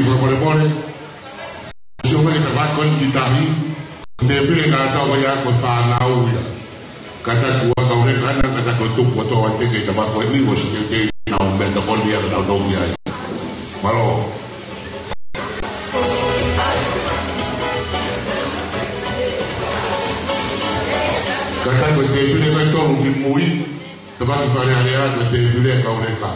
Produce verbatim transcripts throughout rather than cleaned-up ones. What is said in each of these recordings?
Fakamolemole. Sio mai ki he tafaʻaki ko eni ki tahi. Tēpile kātoa ko ia ko e fānau ia. Kātaki ʻa Kauleka na, kātaki ʻo tuku kotoa ʻa e tēpile ki he tafaʻaki ko eni, ʻosi teuteu ʻenau meʻatokoni ʻa ʻenau nofo ai. Mālō. Kātaki ko e tēpile ko e tolu ki mui, tafaʻaki Fale Alea, ko e tēpile Kauleka.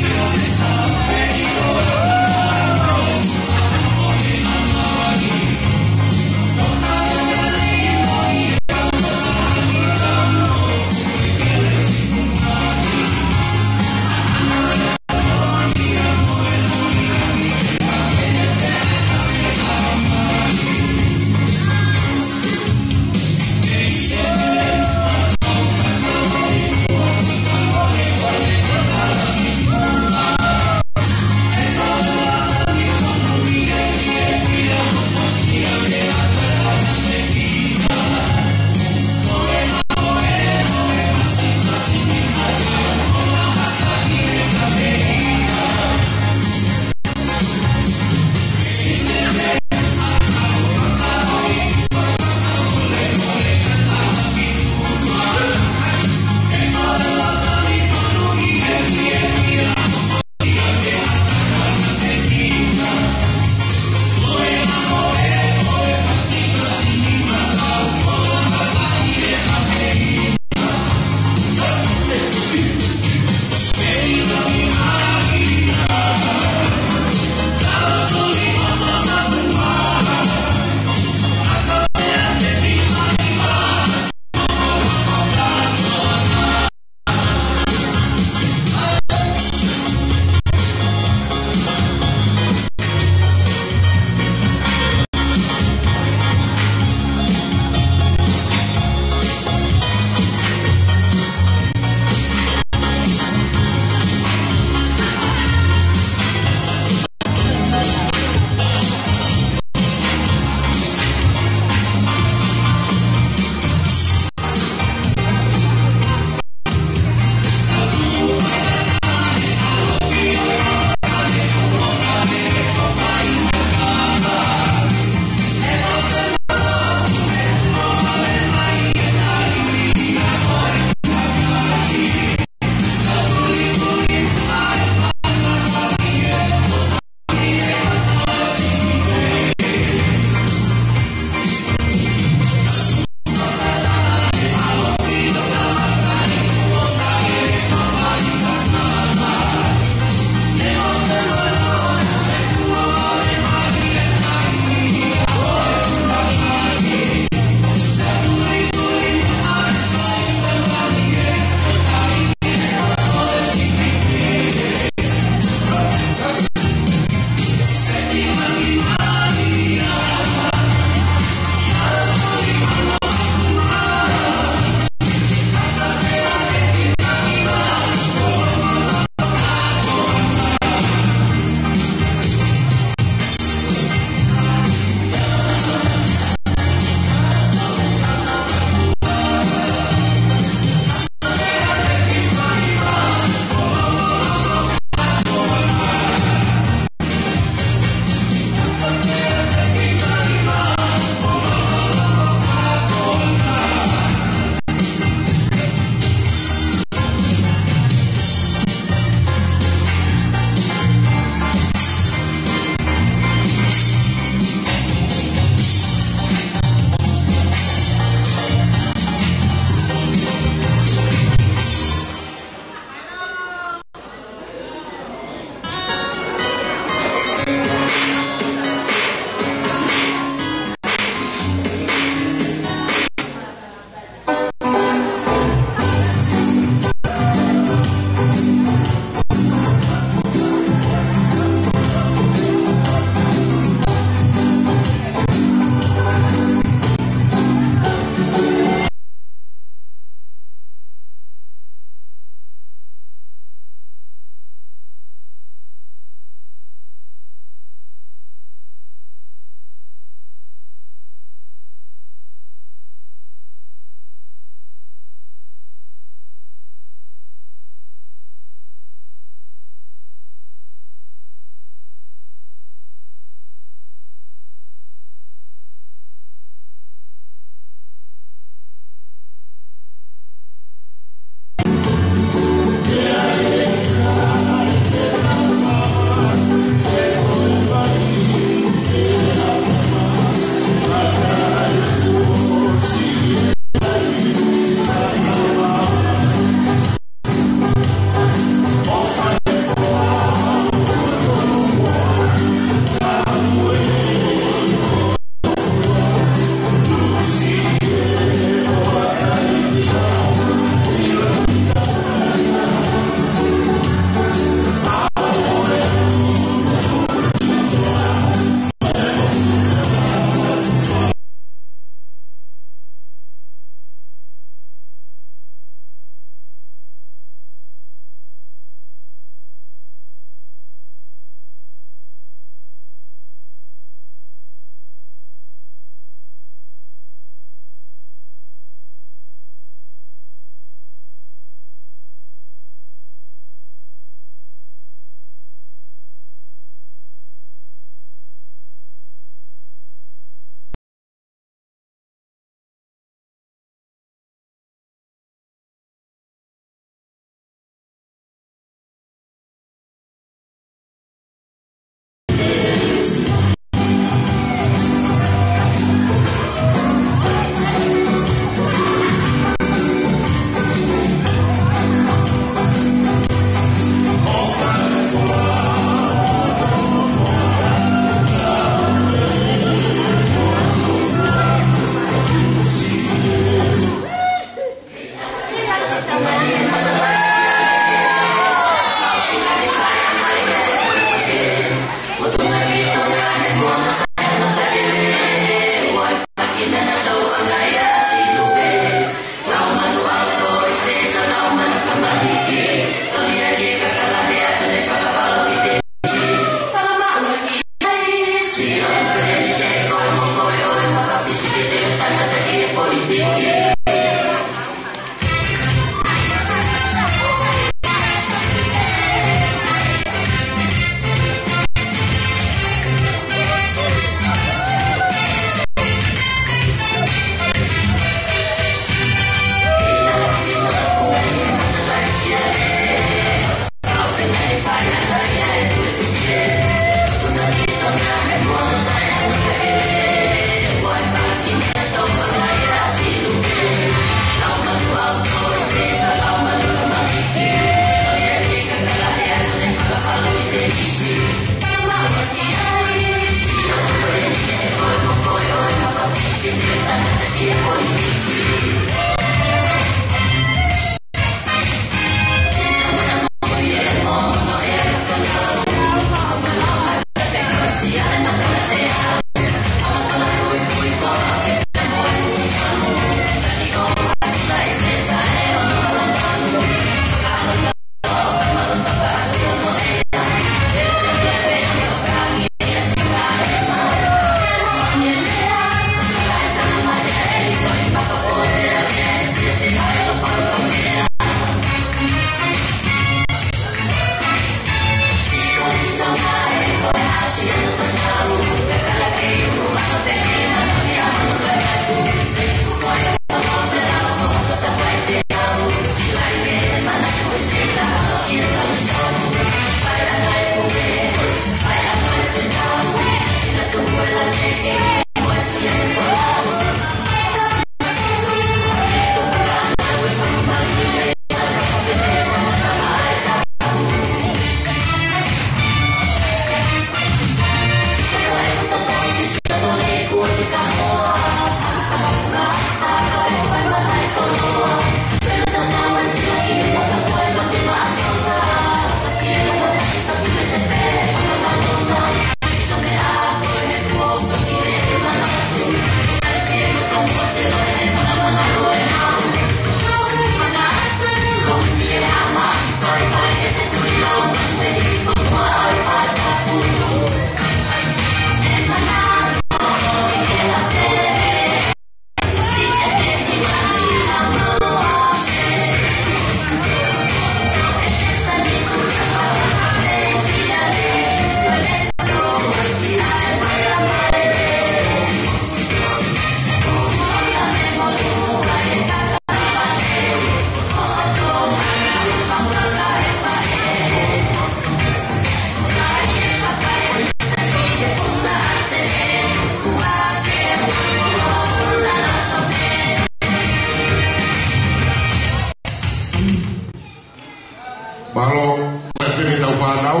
Ko e pehē ʻetau fānau,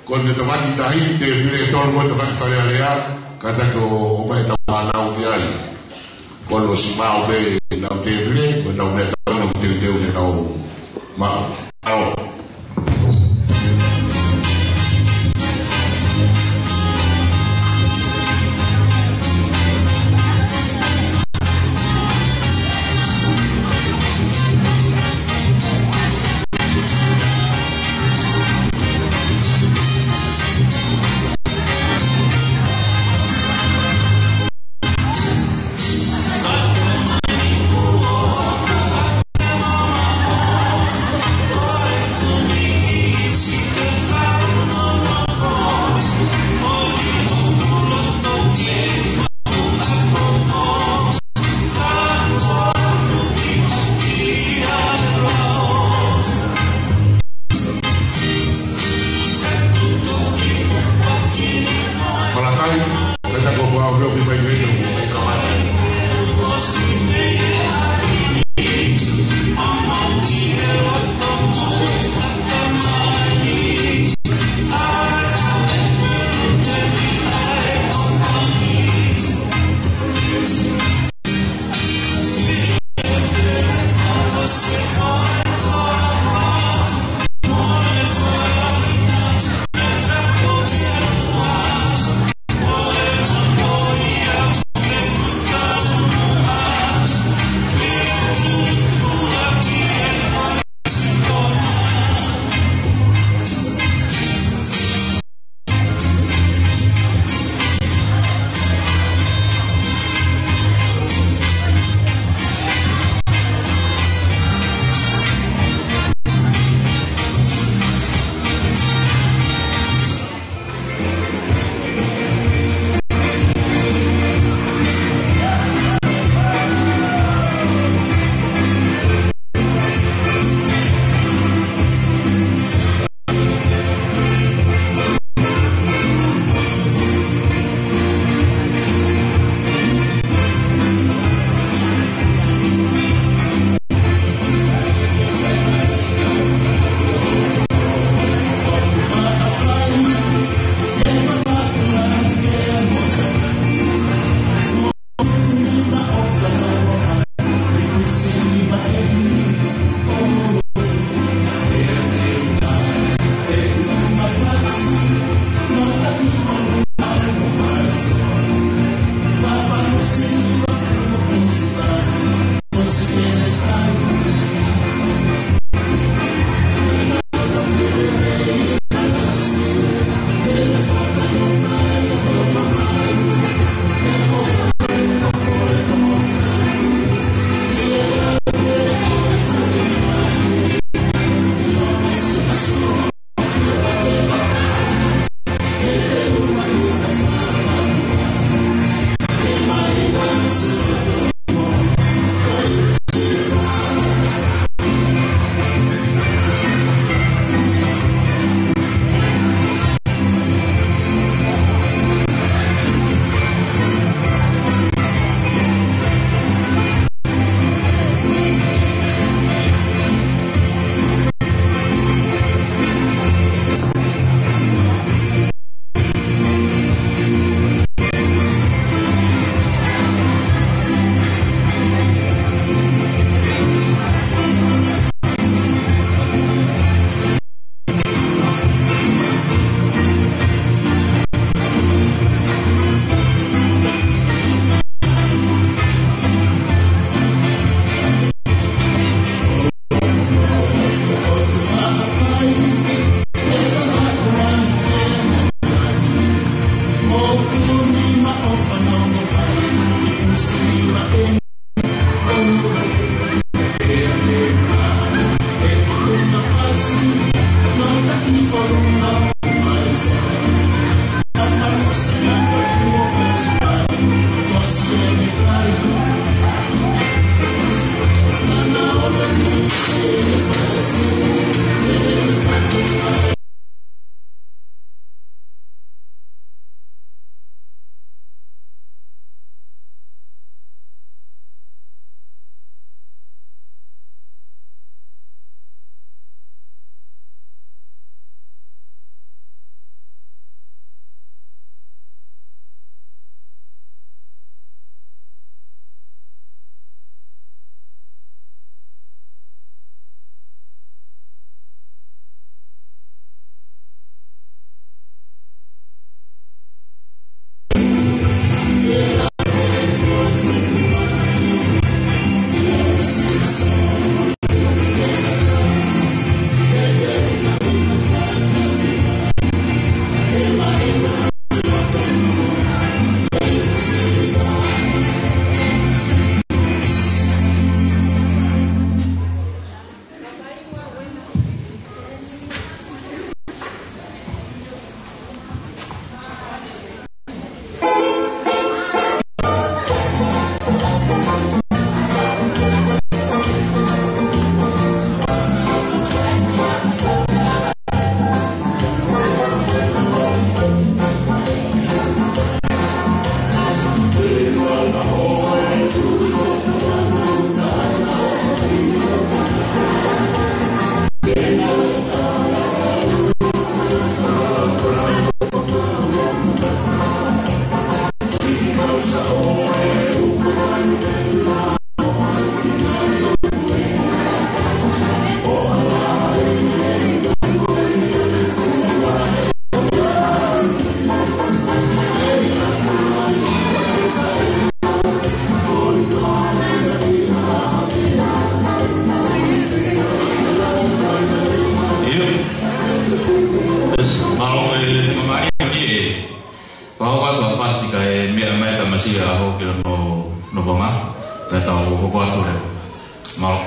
ko e meʻa tavaki tahi, tēvile ʻe tolu ko e tavaki Fale Alea, kātaki ʻo ʻomai ʻetau fānau ki ai. Ko e ʻosi maʻu pē ʻenau tēvile, ko ʻenau meʻatokoni ʻoku teuteu ke nau maʻu. ʻAo. Mālō e mamaʻo ni ē. Pau atu ʻa Fasi kae meʻa mai e tamasiʻi ʻo e ʻaho ki hono nofoʻanga. Pea tau hoko atu leva. Mālō.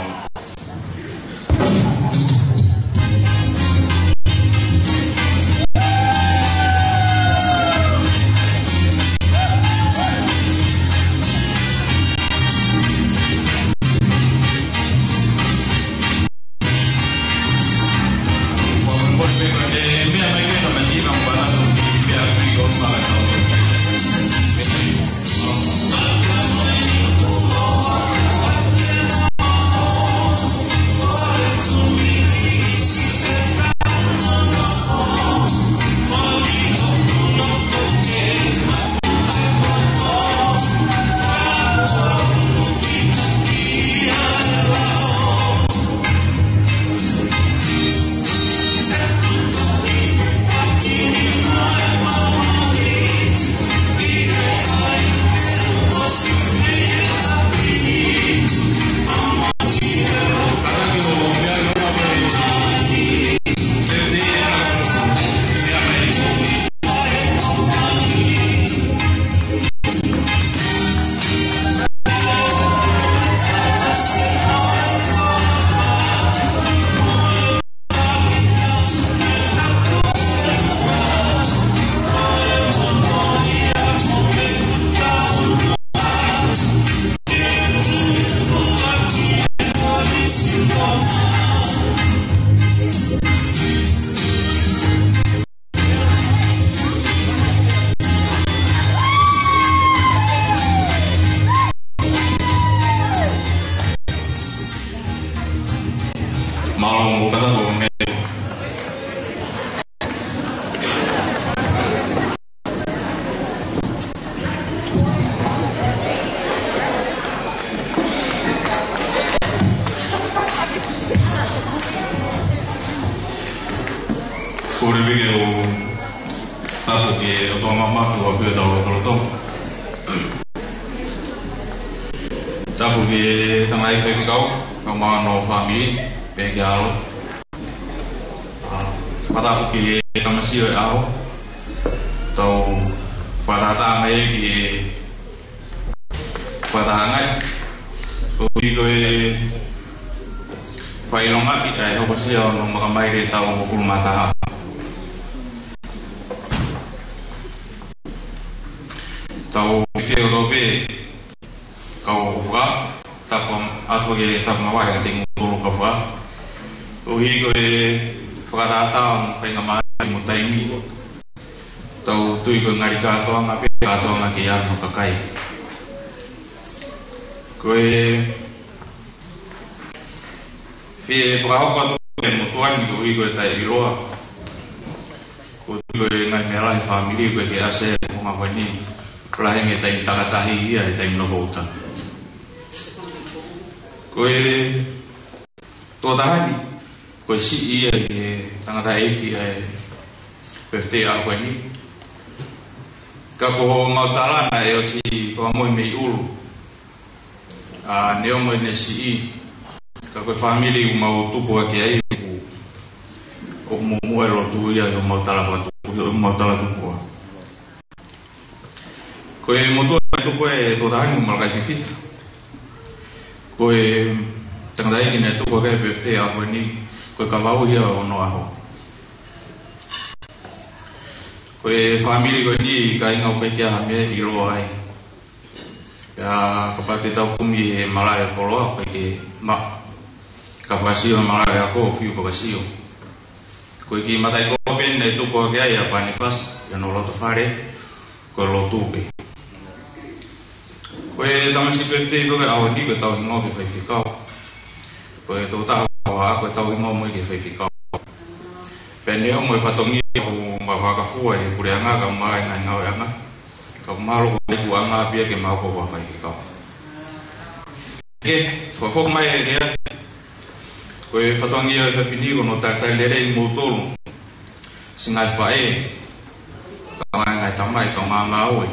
Mālō mo kata ko me. Kole pē ke u tapu ki he ʻOtua Māfimafi ʻoku ʻafio ʻi hotau lotolotonga. Tapu ki he tangataʻeiki faifekau, kae ʻumaʻā hono fāmili, pea ki he ʻAlo. ʻA, fakatapu ki he tamasiʻi ʻo e ʻaho. Tau fakatātā mai ki he fakataha ngāue. Ko e, ko e fakaʻilongaʻi ʻa e hokosia hono makamai ʻetau hongofulu mā taha. Tau fie ʻofa pē kau fakatapu atu ki he tapu mavahe kiate kimoutolu kau fakatapu. Koeʻuhi ko e fakatātā ʻo e faingamālie mo e taimi. Tau tui ko e ngali kātoanga pē, kātoanga ke ʻi ai hono kakai. Ko e fie fakahoko atu e motuʻa ni koeʻuhi ko e taʻeʻiloa. Ko e tui ko e ngaahi meʻa lahi e fāmili ko e ke ʻasi he konga ko eni. Pea lahi ange e taimi takatahi ia he taimi nofo uta. Ko e tokotaha ni, ko e siʻi ia ʻi he tangataʻeiki ʻa e pefite ʻaho ko eni. Ka ko homau tala naʻe ʻosi fakamoʻui mei ʻulu. ʻA, neongo ʻene siʻi, ka ko e fāmili ʻoku mau tupu hake ai, ʻoku, ʻoku muʻomuʻa e lotu ia ʻi homau tala fakatupu, ʻi homau tala tupu. Ko e motuʻa naʻe tupu ai e tokotaha ni ko Malakai Fifita. Ko e tangataʻeiki naʻe tupu hake he pefite ʻaho ko eni, ko e kavau ia ʻo hono ʻaho. Ko e fāmili ko eni, kāinga, ʻoku ʻikai ke ʻi ai ha meʻa ʻe ʻiloa ai. Pea kapau te tau kumi he malaʻe ʻo e koloa, ʻoku ʻikai ke maʻu. Ka fakasio he malaʻe ako, fiu fakasio. Ko e kiʻi mataʻikoloa pē naʻe tupu hake ai ʻa Panipasi, ʻi hono loto fale, ko e lotu pē. Ko e tamasiʻi pefite ko e ʻaho ni ko e tauhi hingoa ki he faifekau. Ko e tokotaha ko e tauhi hingoa mo e ki he faifekau. Pea neongo e fatongia ʻoku ma fakafua ʻi he puleʻanga kae ʻumaʻā e ngaahi ngāueʻanga. Ka ʻoku mahalo ko e ikuʻanga pē ia ke ma hoko ko ha faifekau. Ke, fakafoki mai e lea. Ko e fatongia ʻo e efiafi ni ko hono talitali lelei kimoutolu. Siʻi ngaahi faʻē, kae ʻumaʻā e ngaahi tamai, kae ʻumaʻā e ngāue,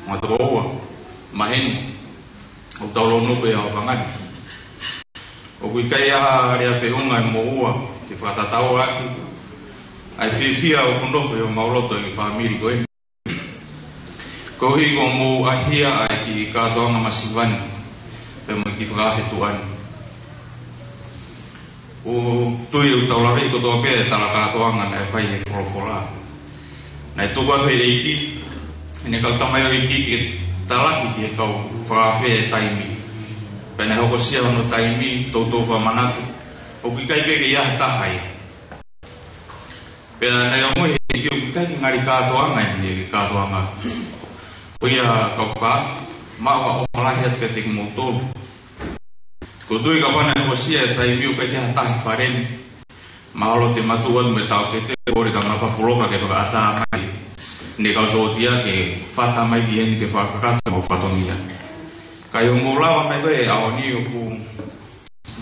mo e tokoua, maheni, ʻoku tau lōnuku he ʻaho fanga ni. ʻOku ʻikai ha lea feʻunga ʻe moʻua ke fakatatau ʻaki ʻa e fiefia ʻoku nofo ʻi homau loto ʻi he fāmili ko eni. Koeʻuhi ko hoʻomou ʻahia ʻa e kiʻi kātoanga masiva ni, pea mo e kiʻi fakaafe tuʻa ni. ʻOku ou tui ʻoku tau lave kotoa pē ʻa e tala kātoanga naʻe fai ʻe he folofola. Naʻe tuku atu ʻe he ʻEiki ʻene kau tamaioʻeiki ke talaki ki he kau fakaafe e taimi. Pea naʻe hokosia hono taimi, toutou fakamanatu, ʻoku ʻikai pē ke ʻi ai ha taha ia. Pea naʻe ongoʻi ʻe he ʻEiki ʻoku ʻikai ke ngali kātoanga ʻeni, ke kātoanga. Ko ia kau fakaafe, maʻu ha ʻofa lahi atu kiate kimoutolu. ʻOku ou tui kapau naʻe hokosia e taimi ʻoku ʻikai ke ʻi ai ha taha he fale ni, mahalo te matuʻu atu mo e taʻokete, kole ki he kau ngāue fakapuloka ke fakaʻatā mai ʻene kau sōtia ke fata mai ki heni ke fakakakato homau fatongia. Ka ʻi hoʻomou lava mai ko ē he ʻaho ni, ʻoku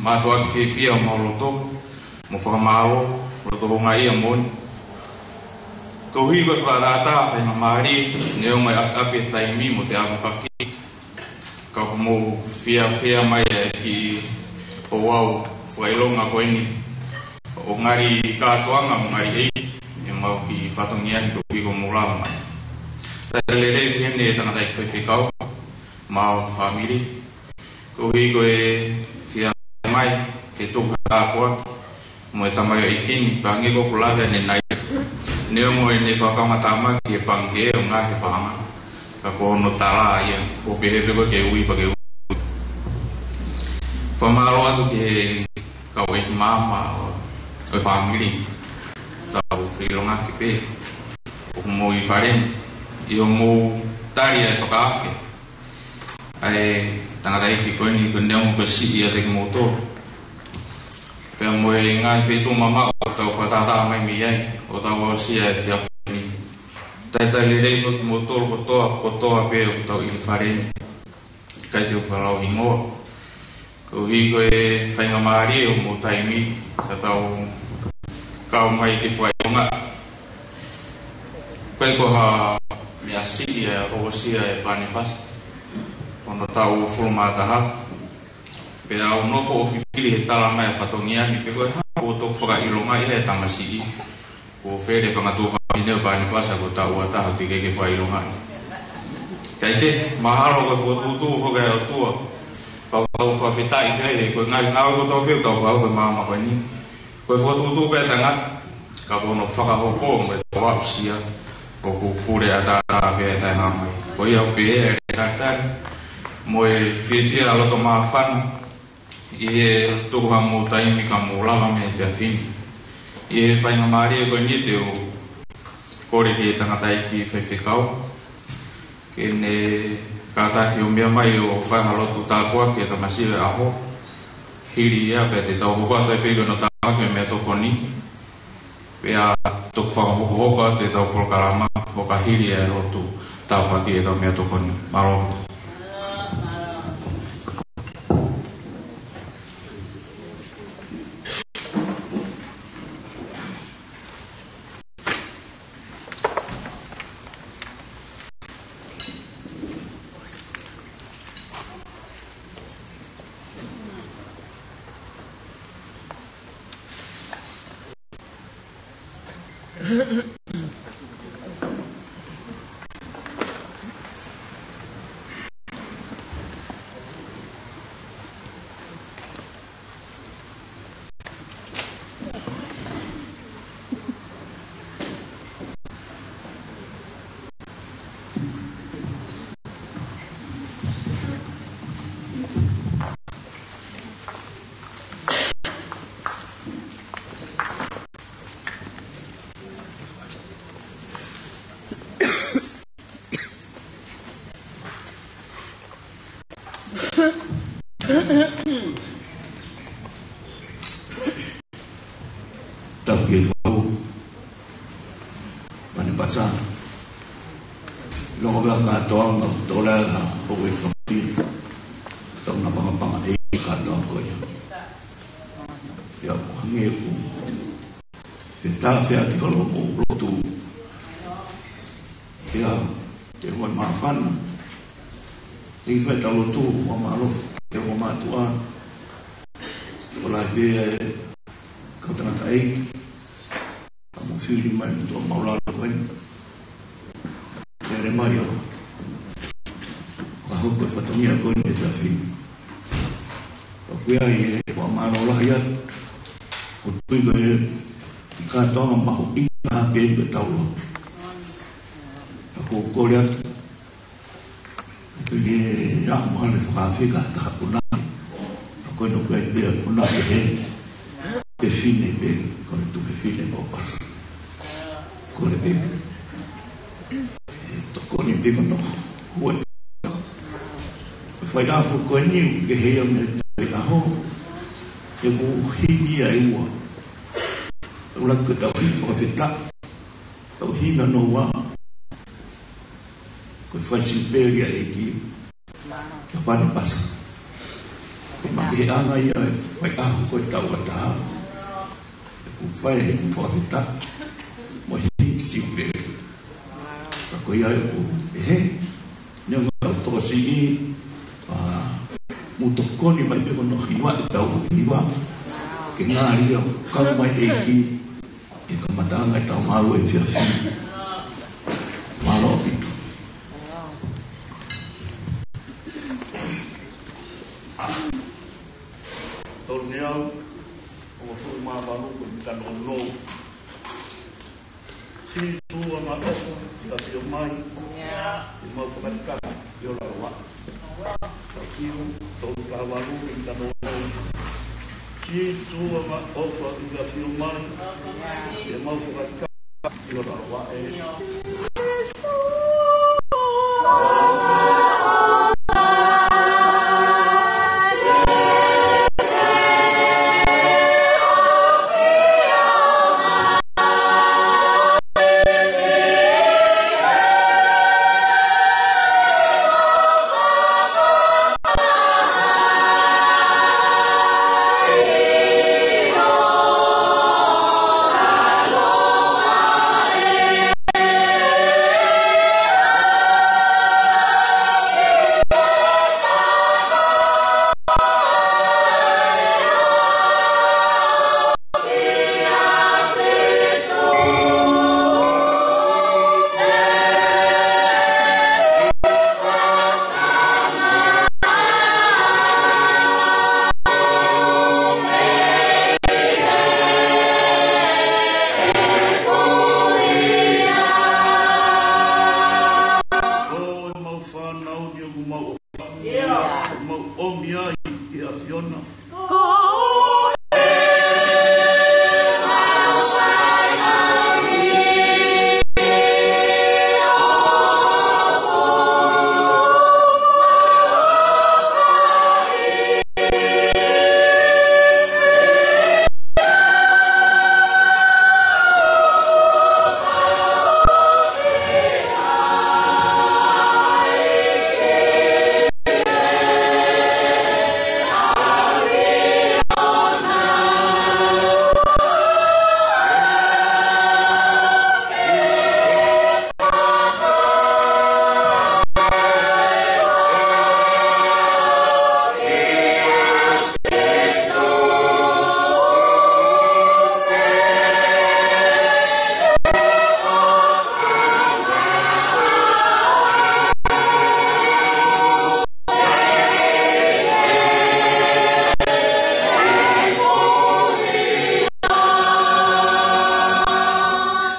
mātuʻaki fiefia homau loto, mo fakamālō, loto houngaʻia moʻoni. Koeʻuhi ko e fakatātā faingamālie, neongo e ʻapiʻapi e taimi mo e feʻaveʻaki, ka ʻoku mou fiefia mai ʻa e kiʻi ouau fakaʻilonga ko eni. ʻOku ngali kātoanga mo ngali ʻeiki ʻemau kiʻi fatongia ni koeʻuhi ko hoʻomou lava mai. Talitali lelei ki he tangataʻeiki faifekau, mo e fāmili. Koeʻuhi ko e fiefia mai ke tuku ha tāpuaki mo e tamaioʻeiki ni, pea hangē ko ʻeku lave ʻanenai. Neongo ʻene fakamatamaki he pangikē ʻo ngaohi e paʻanga, ka ko hono tala ia, ʻoku pehē pē ko e ke ui pea ke ui. Fakamālō atu ki he kau ʻeiki maama ʻo, ʻo e fāmili. Tau feʻilongaki pē ʻoku mou ʻi fale ni, ʻi hoʻomou tali ʻa e fakaafe ʻa e tangataʻeiki ko eni, ko e neongo ko e siʻi ʻiate kimoutolu, pea mo e ngaahi feituʻu mamaʻo ʻoku tau fakatātā mai mei ai, ʻo tau aʻusia e efiafi ni. Talitali lelei mo kimoutolu kotoa, kotoa pē ʻoku tau ʻi fale ni. ʻIkai te u fakalauhingoa. Koeʻuhi ko e faingamālie ʻo hoʻomou taimi, ka tau kau mai ke fakaʻilonga. ʻIkai ko ha meʻa siʻi ʻa e hokosia ʻe Panepasa hono taʻu uofulu mā taha. Pea u nofo ʻo fifili he tala mai ʻa e fatongia ni pe ko e hā kuo toki fakaʻilongaʻi ʻe he tamasiʻi. Kuo fele fanga tuofāfine ʻo Panepasa kuo taʻu ua taha ʻoku teʻeki ke fakaʻilongaʻi. Kae kehe, mahalo ko e fokotuʻutuʻu foki ʻa e ʻOtua. Pea ʻoku tau fakafetaʻi pē he ko e ngaahi ngāue kotoa pē ʻoku tau fakahoko he maama ko eni, ko e fokotuʻutuʻu pē ʻa e tangata, ka ko hono fakahoko mo e tau aʻusia, ʻoku pule ʻataʻatā pē ʻa e taʻehāmai. Ko ia ʻoku pehē ʻe he talitali mo e fiefia ʻa loto māfana, ʻi he tuku haʻamou taimi ka mou lava mai he efiafi ni. ʻI he faingamālie ko eni te u kole ki he tangataʻeiki faifekau ke ne kātaki ʻo meʻa mai ʻo fai ha lotu tāpuaki ki he tamasiʻi ʻo e ʻaho. Hili ia pea te tau hoko atu ai pē ki hono tāpuaki e meʻatokoni. Pea toki fakahokohoko atu ʻetau polokalama ʻo ka hili e lotu tāpuaki ʻetau meʻatokoni. Mālō. Tapu ki he Faʻu, Panepasa. Loko pē ʻa e kātoanga, tō lea la, ʻoku ʻi fafine. Tau na pangapanga ʻe he kātoanga ko ia. Ia, ʻoku hangē ʻoku fetafe ʻa e kalo mo lotu. Ia, te ua māfana. Te fai ʻetau lotu, fakamālō, te ua mātuʻa. Tō la pē ʻa e kau tangataʻeiki. Ka mou fili mai ʻi tuʻa māʻulalo ko eni. Lele mai ʻo fakahoko e fatongia ko eni ʻi he efiafi ni. ʻOku ʻi ai e fakamālō lahi atu. ʻOku ou tui ko e kātoanga mahuʻinga pē ʻi he taulō. ʻOku ou kole atu ke ʻi ai ha fakaafeʻi ha taha punake. ʻA ko ē ʻoku ʻi ai pē punake he fefine pē, ko e tuofefine mo pasa. Kole pē ʻe tokoni pē ko hono hū e faiʻaho ko eni ʻoku kehe ia mei he faiʻaho. ʻOku himi ia ʻe ua. ʻOku lahi ko e tau himi fakafetaʻi. Tau himi hono ua. Ko e fai sipeli ʻa e ʻEiki kia Pane Pasa. Ko e makeheʻanga ia e faiʻaho ko e tau ʻa taha. ʻOku fai e himi fakafetaʻi mo e himi sipeli. Ka ko ia ʻoku ʻi heni, neongo ʻetau tokosiʻi, ʻa, mou tokoni mai pē ko hono hiva e tau hiva. Ke ngali ʻo kau mai e ʻEiki ʻi he kamataʻanga e tau maʻu e efiafi ni. Mālō ʻaupito. Tolu ngeau, ʻo fou mā valu ko e mita nounou. Sīsū ʻofa ʻi he ʻafio mai. ʻIo. ʻI he mau fakataka ʻi ho lalo vaʻe. Tau kiu, tolu taha valu, mita nounou. Sīsū ʻofa ʻi he ʻafio mai. ʻI he mau fakataka ʻi ho lalo vaʻe. Ko e mau fānau ni ʻoku mau ʻofa. ʻIo. Mau ʻomi ai ʻi he ʻAfiona.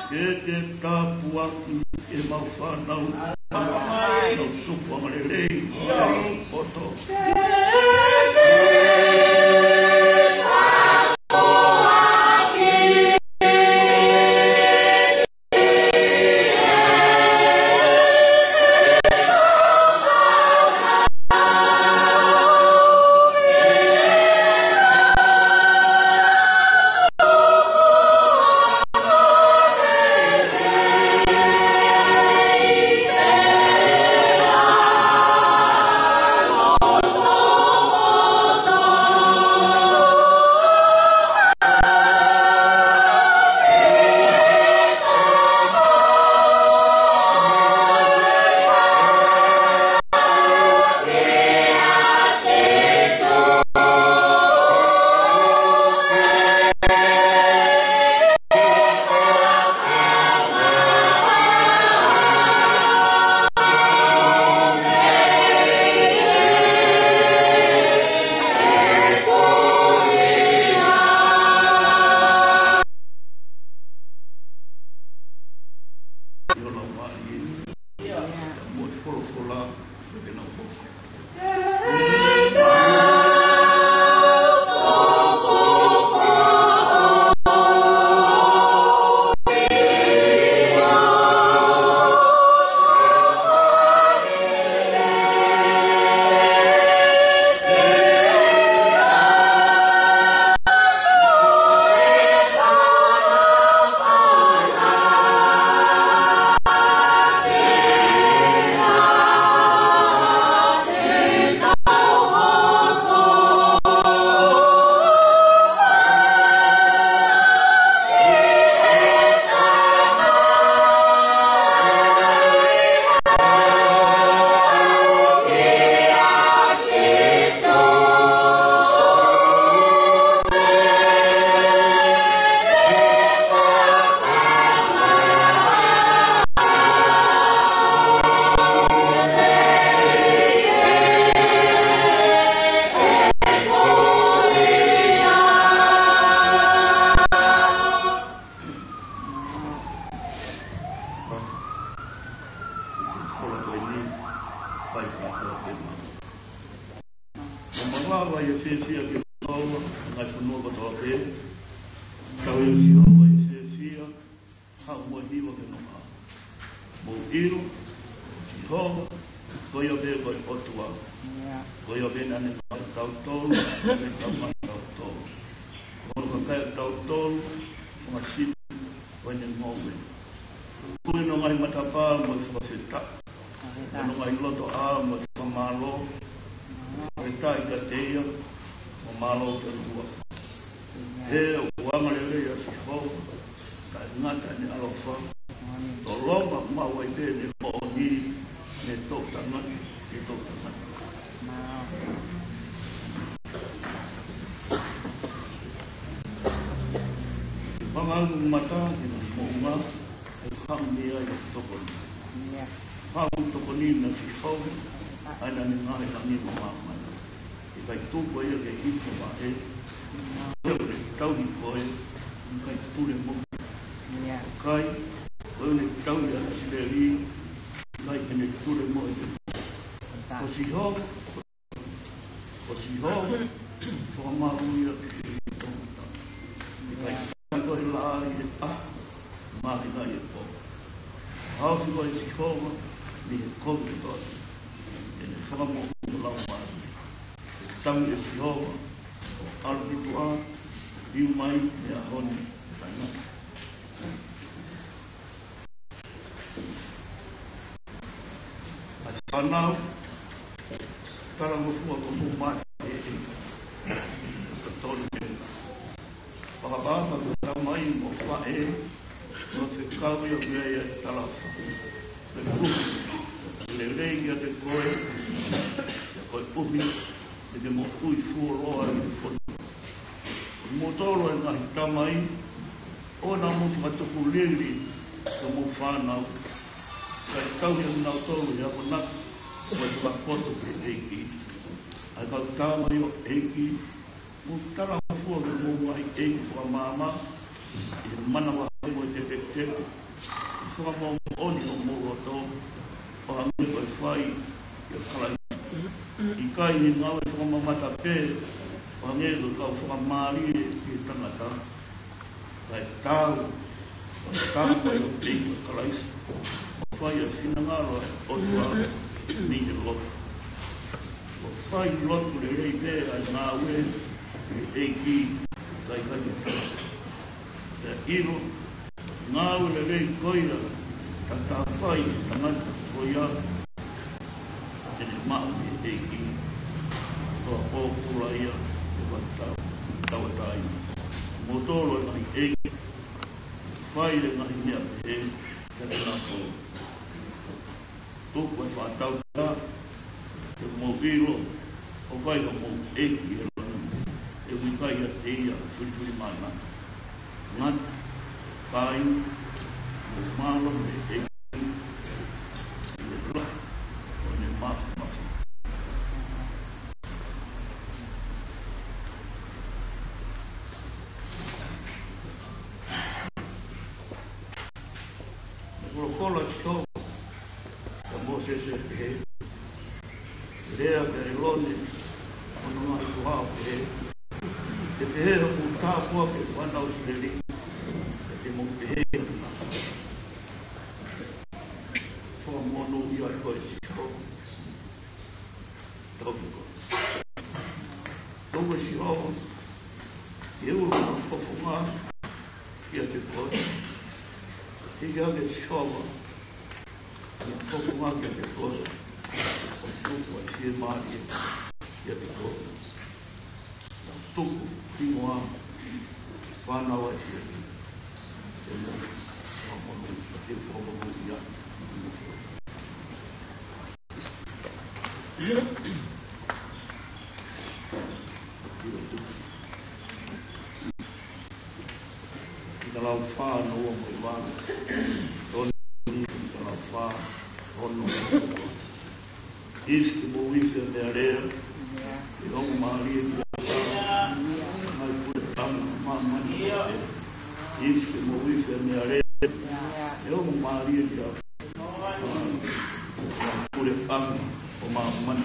Ke ke tāpuakiʻi ʻemau fānau, nau tupu angalelei, poto. ʻi hono ʻaho ni. ʻIo. Mo e folofola, mo e kena poto. Mo mavava ʻi he fiefia ki he Sihova, ngaahi fonua kotoa pē. Tau ʻia Sihova ʻi he fiefia, haʻu mo e hiva ki hono ʻao. Mou ʻilo, Sihova, ko ia pē ko e ʻOtua. ʻIo. Ko ia pē naʻa ne fai kitautolu, naʻa ne tauhi kitautolu. Ko hono kakai ʻa kitautolu, ko e ngaahi sipi ʻo ʻene ngoue. Ko hono ngaahi matapā mo e fakafetaʻi. Fakafetaʻi. Ko hono ngaahi lotoʻā mo e fakamālō. Fakafetaʻi kiate ia, mo mālō ki hono huafa. ʻIo. He ʻoku angalelei ʻa Sihova, kae ngata ʻene ʻaloʻofa. ʻIo. Tolonga maʻu ai pē ʻene moʻoni, mei he toʻutangata ki he toʻutangata. Hanga ʻeku mata ki he moʻunga, ʻe haʻu mei ai ʻeku tokoni. ʻIo. Haʻu ʻeku tokoni meia Sihova, ʻa ia naʻa ne ngaohi ʻa e langi mo māmani. ʻIkai tuku ʻe ia ke hifo maʻu. Ko ia ʻoku ne tauhi koe, ʻikai tulemohe. ʻIo. Kai, ko ia ʻoku ne tauhi ʻa ʻIsileli, ʻikai te ne tulemohe. Ko Sihova, ko Sihova, fakamāuʻi ia ki he tangata. ʻIkai ko e laʻā ʻi he ʻaho, mahina ʻi he pō. Haofi koe ʻe Sihova mei he kovi kotoa. ʻE ne fakamoʻui ho laumālie. Tangi ʻe Sihova, ʻo ʻalu ki tuʻa, liu mai mei he ʻaho ni taʻengata. ʻA e fānau, talangofua ko homou faʻē. Ka tonu e fakapapau ko e tamai mo e faʻē, ʻoku fekau ia mei ai ʻa e talaʻofa. Ko e ʻuhi, lelei kiate koe, ʻa ia ko e ʻuhi, te ke moʻui fuoloa ʻi he fonua. Ko kimoutolu ʻa e ngaahi tamai, ʻoua naʻa mou fakatukulili ki homou fānau, kae tauhi ʻa kinautolu ʻi he akonaki mo e fakapoto ki he ʻEiki. ʻA e kau tama ʻi he ʻEiki, mou talangofua ki homou ngaahi ʻeiki fakamaama, ʻi he manavahē mo e tepetepe, ʻi he fakamoʻoni ʻo homou loto, ʻo hangē ko e fai ʻia Kalaisi. ʻIkai ʻi he ngāue fakamamata pē, ʻo hangē ko e kau fakamālie ki he tangata, kae taau, kae taau mo e ʻEiki ko Kalaisi, ʻo fai ʻa e finangalo ʻo e ʻOtua mei he loto. ʻO fai lotu lelei pē ʻa e ngāue ʻa e ʻEiki, kae ʻikai ke pea ʻilo, ngāue lelei ko ia, ka ta fai ʻe he tangata ko ia, te ne maʻu ʻe he ʻEiki, ko e pōpula ia ʻe vatau, tauʻatāina. Kimoutolu ʻa e ngaahi ʻeiki, fai e ngaahi meʻa pehē kiate kinautolu. Tuku e fakatauʻatāina, ke mou ʻilo, ʻoku ʻi ai homou ʻEiki ʻi he langi, ʻoku ʻikai ʻiate ia ha filifilimānako. Ngata, kāinga, mou mālō mei he ʻEiki, ʻi he lahi ʻo ʻene māfimafi. Folofola ʻa Sihova kia Mōsese ʻo pehē, Lea kia ʻĒlone mo hono ngaahi foha ʻo pehē, Ke pehē hoʻomou tāpuaki ki he fānau ʻIsileli, pea ke mou pehē, Fakamonūʻia koe Sihova, tauhi koe. Tauhi koe Sihova, ke ʻoua ʻe fofonga kiate koe. Hiki hake Sihova, ʻa e fofonga kiate koe, ʻo tuku ʻa e fiemālie kiate koe. Tuku hingoa fānau ʻa e fiemālie. Ke fakamonū, ke fakamonūʻia. Kitalau fā, hono ua mo e valu. Toni, kitalau fā, hono ua mo e valu. ʻIsi ke mou ʻi he meʻalea, ʻi hoʻomou mālie ki he ʻOtua, ʻi he puleʻanga ʻo māmani. ʻIsi ke mou ʻi he meʻalea, ʻi hoʻomou mālie ki he ʻOtua, ʻi he puleʻanga ʻo māmani.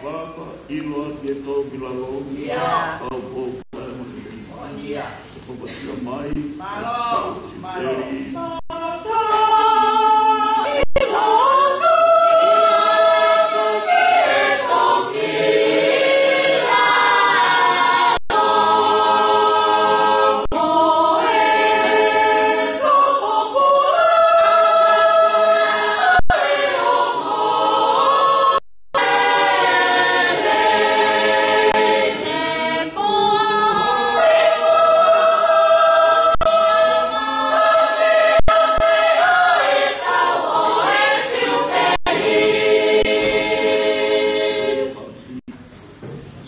Papa, ʻilo ʻa e tō ki lalo. ʻIo. Pau pau, pau mo e ʻio. ʻIo. Papa, sia mai. Mālō, mālō.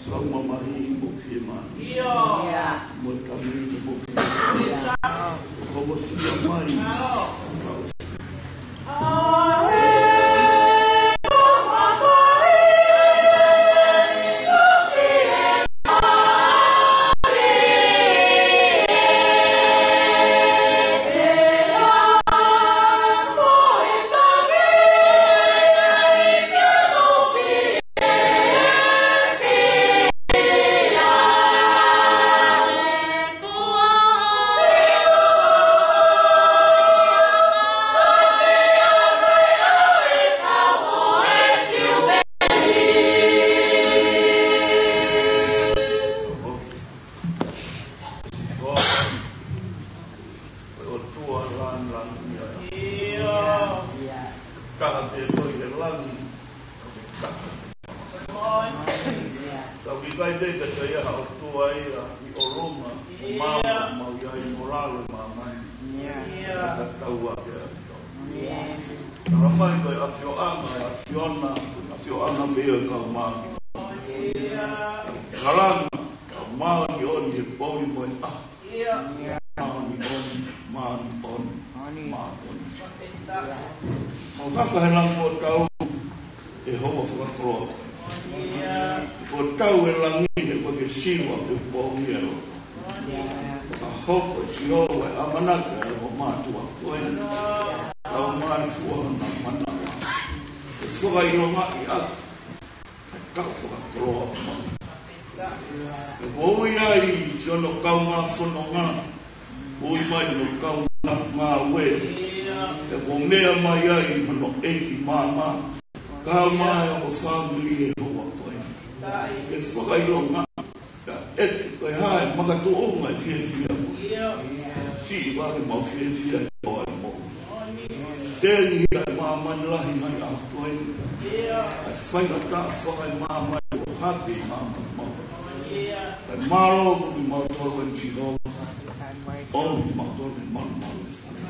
Sau mamahi mo fiemālie. ʻIo. Mo e kami mo fiemālie. ʻIo. Ko mo sia mai. ʻIo. Ko e ʻOtua langilangi ia. ʻIo. Taha pē ko e langi. Tau ʻikai te ta ʻi ai ha ʻOtua ia ʻi ʻolunga, ʻio, mau, mau ʻi ai mo lalo ʻi māmani. ʻIo. Ka tau ake ʻa e tau. ʻIo. Tala mai ko e ʻafioʻanga, ʻa e ʻAfiona, ʻafioʻanga pē ia ʻo e kau māʻoniʻoni. ʻIo. Kalanga, kau māʻoniʻoni he poʻuli mo e ʻaho. ʻIo. Māʻoniʻoni, māʻoniʻoni, māʻoniʻoni. Mau haka he langi ʻo tau, ʻe Houa fakakoloa. ʻIo. Ko tau e langi he ko ke siva ke pōngi ʻe loto. Ka hoko ʻe Sihova e ʻamanaki ʻa e ongo mātuʻa ko ē. Tau mai fua na manava. Ke fakaʻilongaʻi atu. Kau fakakoloa mai. ʻE ui ai ki hono kaungā fononga. Ui mai hono kaungā ngāue. ʻE meʻa mai ai hono ʻeiki māmā. Kau mai ʻo fāmili ʻe Houa ko ē. Ke fakaʻilonga. Ka ʻeke ko e hā e makatuʻunga e fiefia. Siʻi vale mau fiefia ʻi he ʻOtua mo. Teli hia e māmani lahi mai ʻa ko ē. ʻA e faingataʻa fakaemāmani ʻo hake ʻi māmani mau. ʻA e mālō ko ē mau tō ʻoku ʻi ai Sihova, ʻomi kimautolu he malumalu ʻo e fale.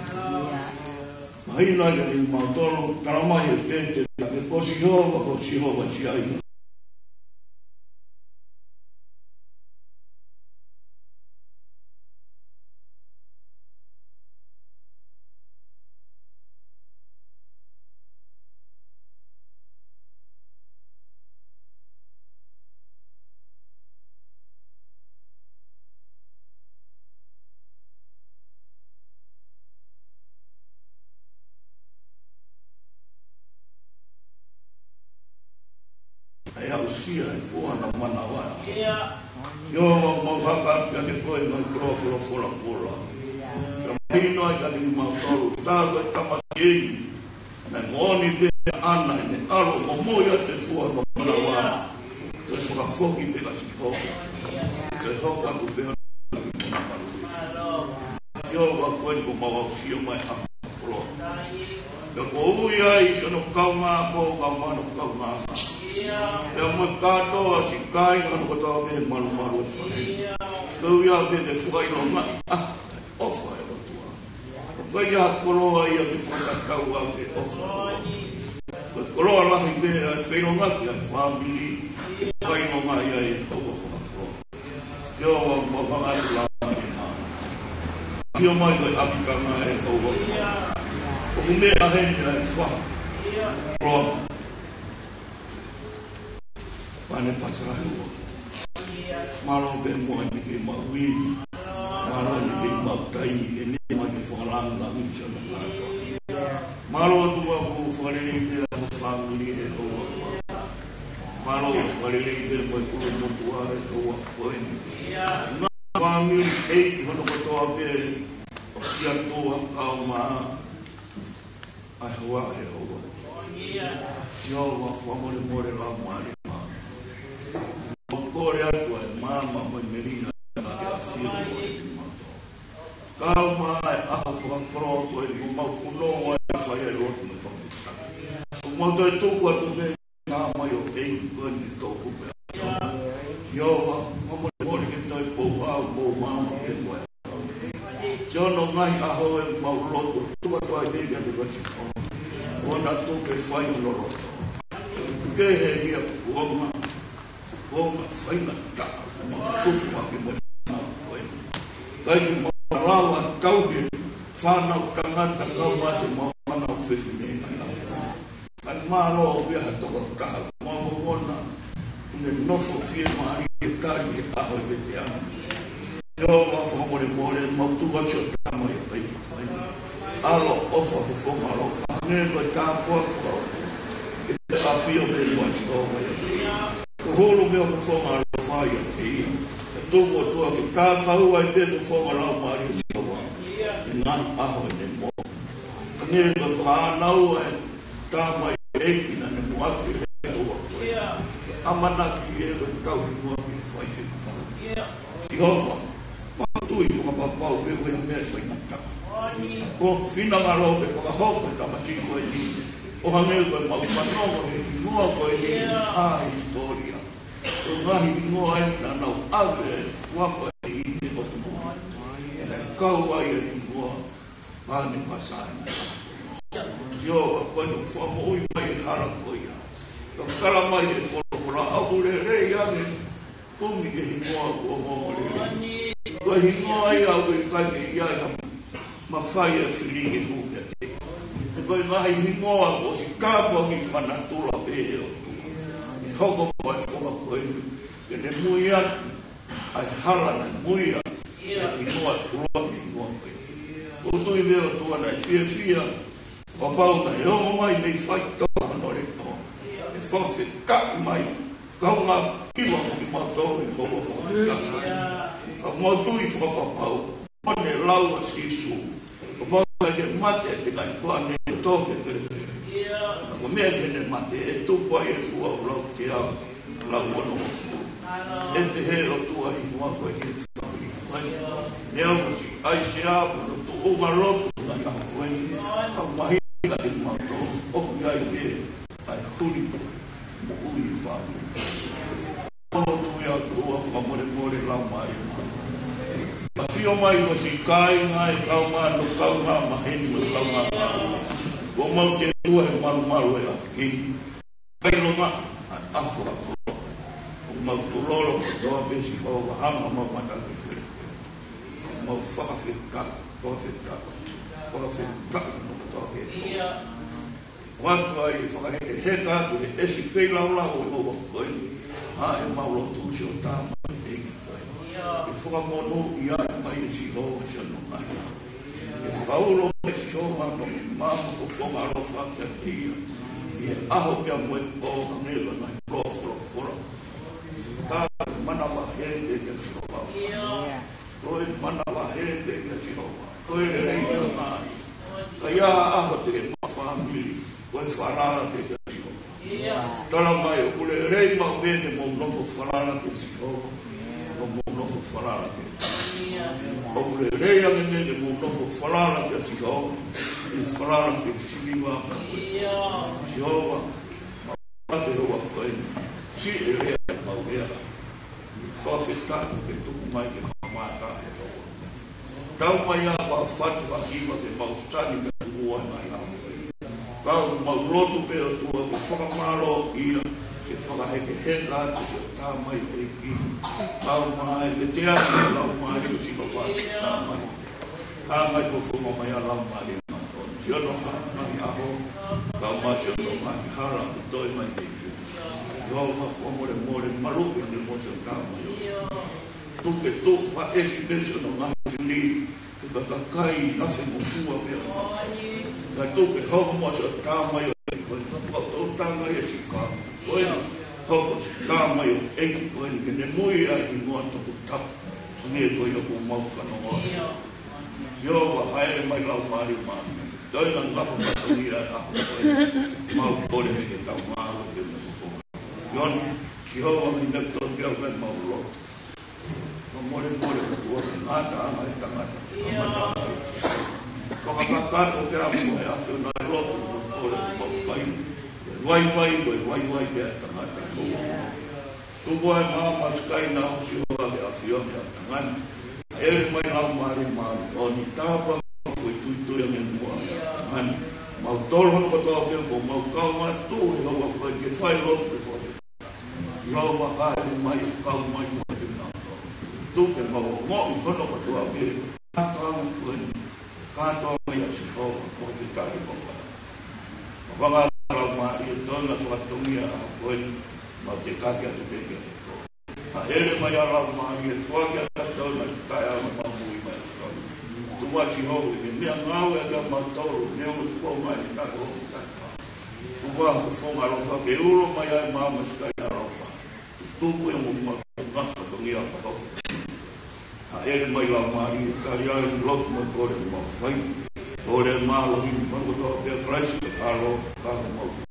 Mahino ai kiate kimautolu, talamai ʻe Pita, ko Sihova, ko Sihova siʻi ai. ʻA ia ʻoku sia e fua ʻo e manava. ʻIo, mau hanga pē ke toe mai koloa folofola kola. Ka mahino ai kiate kimautolu, tā ko e tamasiʻi eni, naʻe moʻoni pē ʻa ʻAna ʻene ʻalu ʻo momoi ʻa e fua ʻo e manava. Ko e fakafoki pē kia Sihova. Ko e hoko atu pē ʻo ʻio, ʻa ko eni kuo mau aʻusia mai ʻa e koloa. Pea kuo ui ai siʻono kaungāʻapi, kaungāʻapi. Pea mo e kātoa siʻi kāinga hono kotoa pē he malumalu ʻo e fale. Ko ia pē ke fakaʻilongaʻi ʻa e ʻofa ʻa e ʻOtua. Ko ia koloa ia ke fakatatau ai ki he ʻofa. Ko e koloa lahi pē ʻa e feʻiloaki ʻa e fāmili, ke fakaʻilongaʻi ai e ʻOtua fakakoloa. ʻIo, ʻoku mau hanga atu lā mai. ʻIo, mai ko e ʻapitanga ʻe ʻOtua. ʻOku meʻa heni ʻa e fā. Koloa. Pane pasa ua. Mālō pē muʻa ʻi heʻemau ui. Mālō ʻi heʻemau tai, ʻe ne mai ke fakalāngilangiʻi siʻono kātoa. Mālō atu ʻa e fakalelei pē ʻa e fāmili ʻe ʻOtua. Mālō fakalelei pē mo e koloa motuʻa ʻe ʻOtua ko eni. Ngaahi fāmili ʻeiki hono kotoa pē ʻoku sia tuʻa kau mā ʻa e hoa ʻe ʻOtua. ʻIo, ʻoku mau fakamolemole lau mai. Mau kole atu ʻa e maama mo e melino ʻa e ʻafio ʻo e ʻOtua. Kau mā ʻa e ʻaho fakakoloa ko eni ʻoku mau punou ai ʻo fai ai e lotu mo e fakafetaʻi. ʻOku mau toe tuku atu pē ʻa e tamai ʻo e ʻEiki ko eni ke toʻo kupe. ʻIo, ʻoku mau fakamolemole ke toe pou au, pou maama pē ko e Siʻono ngaahi ʻaho ʻoku mau lotu, tuku atu ai pē kiate koe Sihova. ʻOua naʻa tuku ke fai hono loto. Ke he lia kuonga, kuonga faingataʻa, mau tuku ake mo e fānau ko ē. ʻIkai ke mau lava tauhi e fānau tangata kau mā siʻemau fānau fefine ʻi he ʻaho. Kae mālō pē ha tokotaha, mau momona, ʻoku ne nofo fiemālie ʻi he tali he ʻaho ʻo e veteano. ʻIo, mau fakamolemole, mau tuku atu siʻo tamai ʻo e ʻEiki ko eni. ʻAlo ʻofa fofonga ʻaloʻofa, hangē ko e tāpuaki fakaʻofa. Ke te ʻafio pē muʻa Sihova ʻiate ia. Ko e hulu mei ho fofonga ʻaloʻofa ʻiate ia. Ke tuku atu ʻa e tākau ai pē fofonga laumālie Sihova. ʻI he ngaahi ʻaho ʻene moʻui. Hangē ko e fānau ʻa e tamai ʻeiki naʻa ne muʻaki ʻi he ʻaho ko ē. ʻAmanaki ʻe ko e tauhi muʻaki ʻi he faifekau. Sihova, mau tui fakapapau pē ʻoku ʻi ai ha meʻa ʻe faingataʻa. Ko ho finangalo ke fakahoko e tamasiʻi ko eni. ʻO hangē ko ʻemau fanongo he hingoa ko eni ʻa e hisitōlia. Ko e ngaahi hingoa eni naʻa nau ʻave e huafa ʻi he ʻOtua. Naʻe kau ai e hingoa Pane pasa ena. Sihova, ko eni ʻoku fakamoʻui mai e hala ko ia. Ka ʻoku tala mai ʻe he folofola ʻoku lelei ange kumi ki he hingoa kuo ongoongo lelei. Ko e hingoa ia ʻoku ʻikai ke ʻi ai ha mafai ʻa e fili ke hū kiate ia. He ko e ngaahi hingoa kuo ʻosi tāpuakiʻi fakanatula pē ʻe he ʻOtua. ʻE hoko mai e foha ko eni ke ne mui atu ʻa e hala naʻe mui ai e hingoa ʻo e koloa ki he hingoa ko ē. ʻOku ou tui pē ʻOtua naʻe fiefia, kapau naʻe ongo mai mei faitoʻo hono leʻo. ʻE fakafetaʻi mai, kaungā hiva mo kimautolu ʻi he houa fakafetaʻi. Ka mau tui fakapapau, mo ne lau ʻa Sīsū. Kapau ʻe ʻikai ke mate ʻa e tengaʻi koa ne toke kelekele. Ka ko e meʻa ke ne mate, ʻe tupu ai e fua ʻoku lau teau, lau ono ʻoku fua. ʻE pehē ʻOtua hingoa ko e ke fua. Neongo siʻi ʻAisea, mo hono tuʻunga lotu, ngaahi ʻaho ko eni. Ka mahino kiate kimautolu, ʻoku ʻi ai pē ʻa e huli moʻui ʻi he fāmili. ʻOku mau tui ʻOtua fakamolemole lau mai. Sio mai ko siʻi kāinga ʻe kaungā, no kaungā maheni mo e kaungā ngāue. Kuo mau tētua he malumalu ʻo e ʻaho ni. Kailonga ʻa e ʻaho fakakoloa. Kuo mau tulolo kotoa pē Sihova, hanga ʻo mau mata ke fele. Mau fakafetaʻi, fakafetaʻi, fakafetaʻi no kotoa pē. ʻOatu ai e fakahekeheka atu he ʻesi feilaulau ʻo e ʻaho ko eni. ʻA e mau lotu siʻo Tamai ʻEiki ko ē. ʻE fakamonūʻia mai ʻe Sihova siʻono ngaahi ʻaho. ʻE fakaulo mai ʻe Sihova hono maama fofonga ʻaloʻofa kiate ia. ʻI he ʻaho pea mo e pō, hangē ko e ngaahi folofola. Ko e manavahē pē kia Sihova. Ko e manavahē pē kia Sihova. Ko e lelei pē ia. Ka ʻi ha ʻaho te ma fāmili, ko e falala pē kia Sihova. Tala mai ʻoku lelei maʻu pē ke mou nofo falala kia Sihova. Ko mou nofo falala pē. ʻOku lelei ange ke mou nofo falala kia Sihova. ʻI he falala ki he siliva. Sihova, ma pate hoa ko eni. Siʻi lea ʻemau lea. Fakafetaʻi ke tuku mai ke kamata e tau. Tau mai ʻa e fatu ʻa e hiva ke mau sani ke tuku ai mai ʻa. Kau mau lotu pē ʻOtua ke fakamālō ia, ke fakahekeheka atu siʻo Tamai ʻEiki. Kau mai ke te atu lau mai ke siʻo fatu Tamai. Ka mai ko foma mai ʻa lau mai ʻa. Siʻono ha mai ʻaho, kau mai siʻono mai hala, ko toe mai te. Sihova, fakamolemole, maluʻi ange mo siʻo Tamai. Tuku ke tuʻu fakaʻesi pē siʻono ngaahi fili, ke ka kakai ʻa se mo fua pē ʻa. Ka tuku ke hoko mo siʻo Tamai ʻEiki ko eni, ka fakatau tanga ia siʻi fā. Ko ena, hoko siʻo Tamai ʻEiki ko eni, ke ne mui ʻa e hingoa toputapu. Ko eni ko ia ʻoku mau fanongoa. Sihova, hāʻele mai Laumālie Māʻoniʻoni. Toe na ngafo fatongia ʻa ko ē. Mau kole ke tau ngāue ke mau fofo. Sione, Sihova, mi na tonu ke au mai mau lo. Fakamolemole ʻOtua, ngata ʻa e tangata. Ngata ʻa e. Fakakakato ke au mo e ʻAfiona ʻi loto, kole mau fai. Vaivai, vaivai, vaivai ke ʻa e tangata. Tuku ʻa e maama Sikaina ʻo Sihova ke ʻafio ʻi he ʻatamai. ʻEle mai Laumālie Māʻoniʻoni, tāpuaki foʻi tuitui ange muʻa ʻi he ʻatamai. Mau tolo hono kotoa pē ʻoku mau kau mai tuʻu he ʻaho ko eni ke fai lotu ke fai. Sihova, hāʻele mai ʻo kau mai mo e tuna. Tuku ke mau ongoʻi hono kotoa pē. Kātoa mai ko eni. Kātoa mai ʻa Sihova, fakafetaʻi mo fai. Mafanga Laumālie ʻo tonu ʻa e fakatongia ʻa ko eni, mau te kake atu pē kiate koe. Hāʻele mai ʻa Laumālie ʻo foaki ʻa e tonu ʻa e taʻeʻaonga ʻo mau mui mai ʻa tonu. Tuku ā Sihova ke meʻangāue ʻa kimautolu, neongo ʻoku ʻikai mai ʻa e taʻeʻaonga. Tuku ā ho fofonga ʻaloʻofa ke ulo mai ʻa e maama Sikaina ʻaloʻofa. Tuku ia mo mau ngaahi fatongia ʻa e papa. Hāʻele mai Laumālie, tali ʻa e lotu mo e kole ʻoku mau fai. Kole mālohi mo e kotoa pē ʻa Kalaisi ke kalo, kalo mau fai.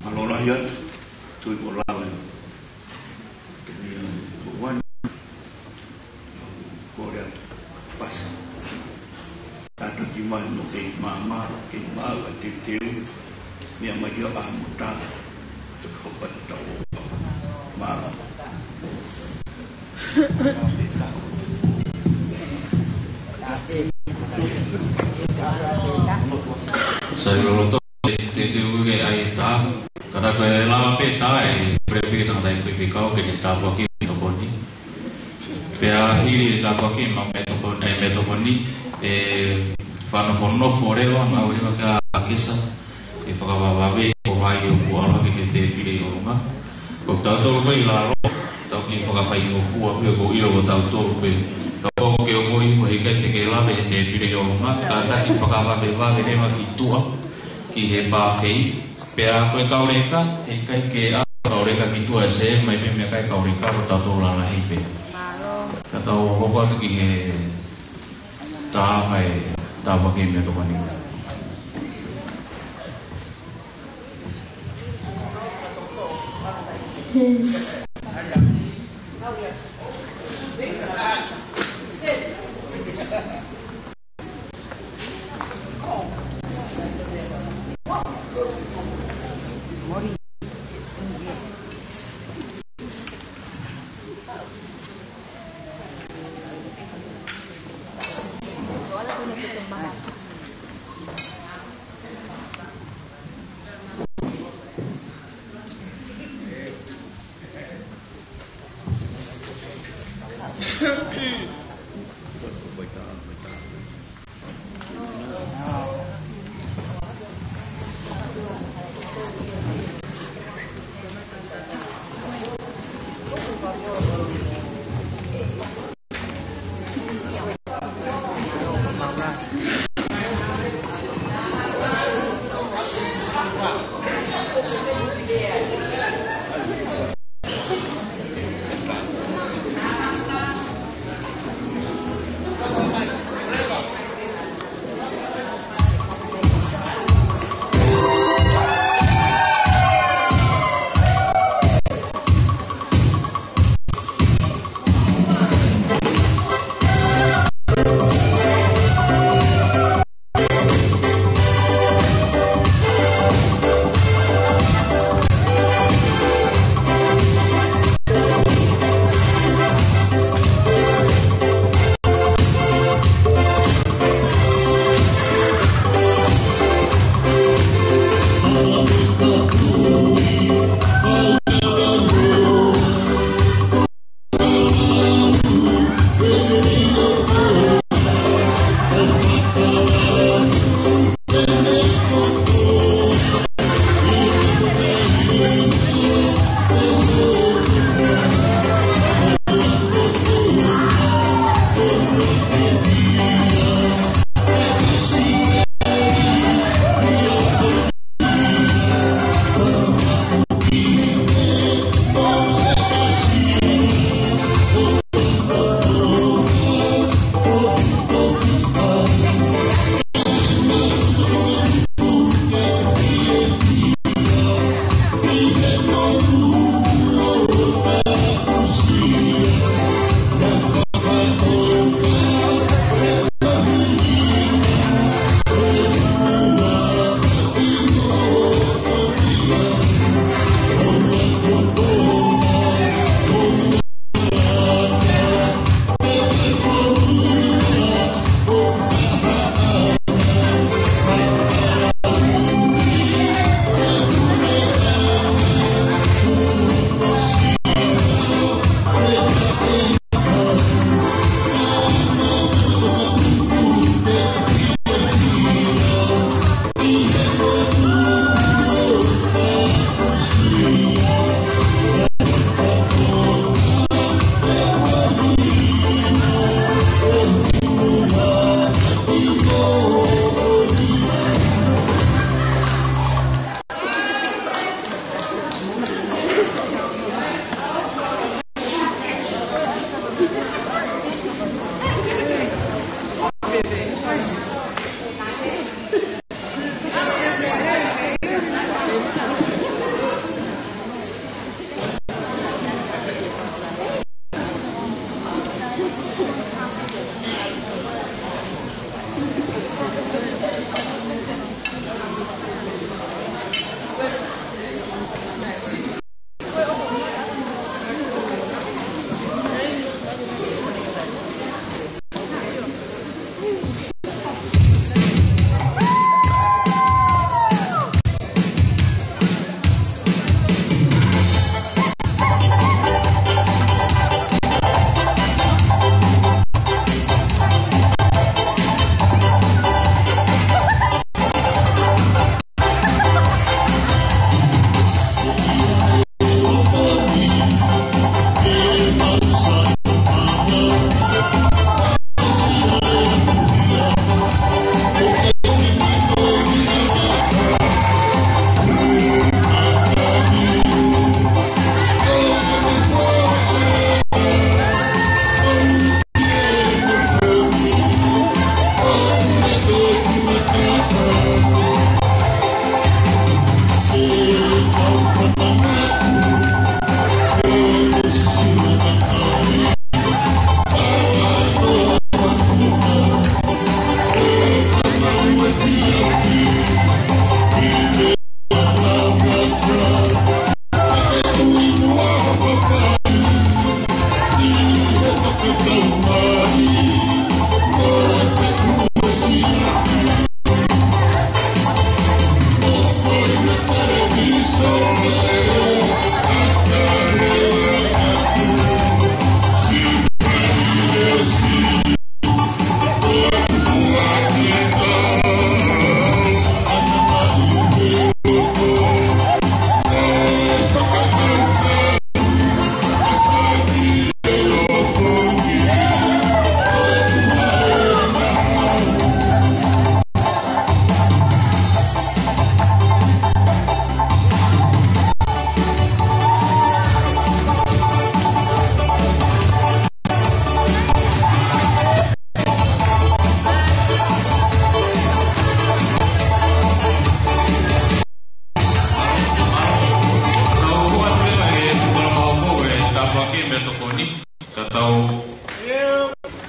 Mālō lahi atu, tui o lava. Ke mia ko wani, ko rea pasa. Tātaki mai no ke māmā, ke māua te teu, mea mai ia a mutā, te hopa te tau o mālō. Sai loloto, te, te siu ke ai tā. Kata ko e lava pē tā e prepi tangata i fifika o ke te tāpuaki me tokoni. Pea hili e tāpuaki ma me tokoni, e me tokoni, e fanofonofo leva, ma uri ma ka akesa, e fakavavave, o hai o kuala ke ke te pile i onga. Ko tautolu ko i lalo, tau ki fakafaingofua pē ko ʻilo ko tautolu pē. Ka ko ke o mori ko he kai te ke lave he te pile o ma, ka taki fakavavevave leva ki tuʻa, ki he pāfei. Pea ko e kauleka, he kai ke a kauleka ki tuʻa e se, mai pē mea kai kauleka, ko tautolu lalahi pē. Ka tau hoko atu ki he tā mai, tā fake me tokoni.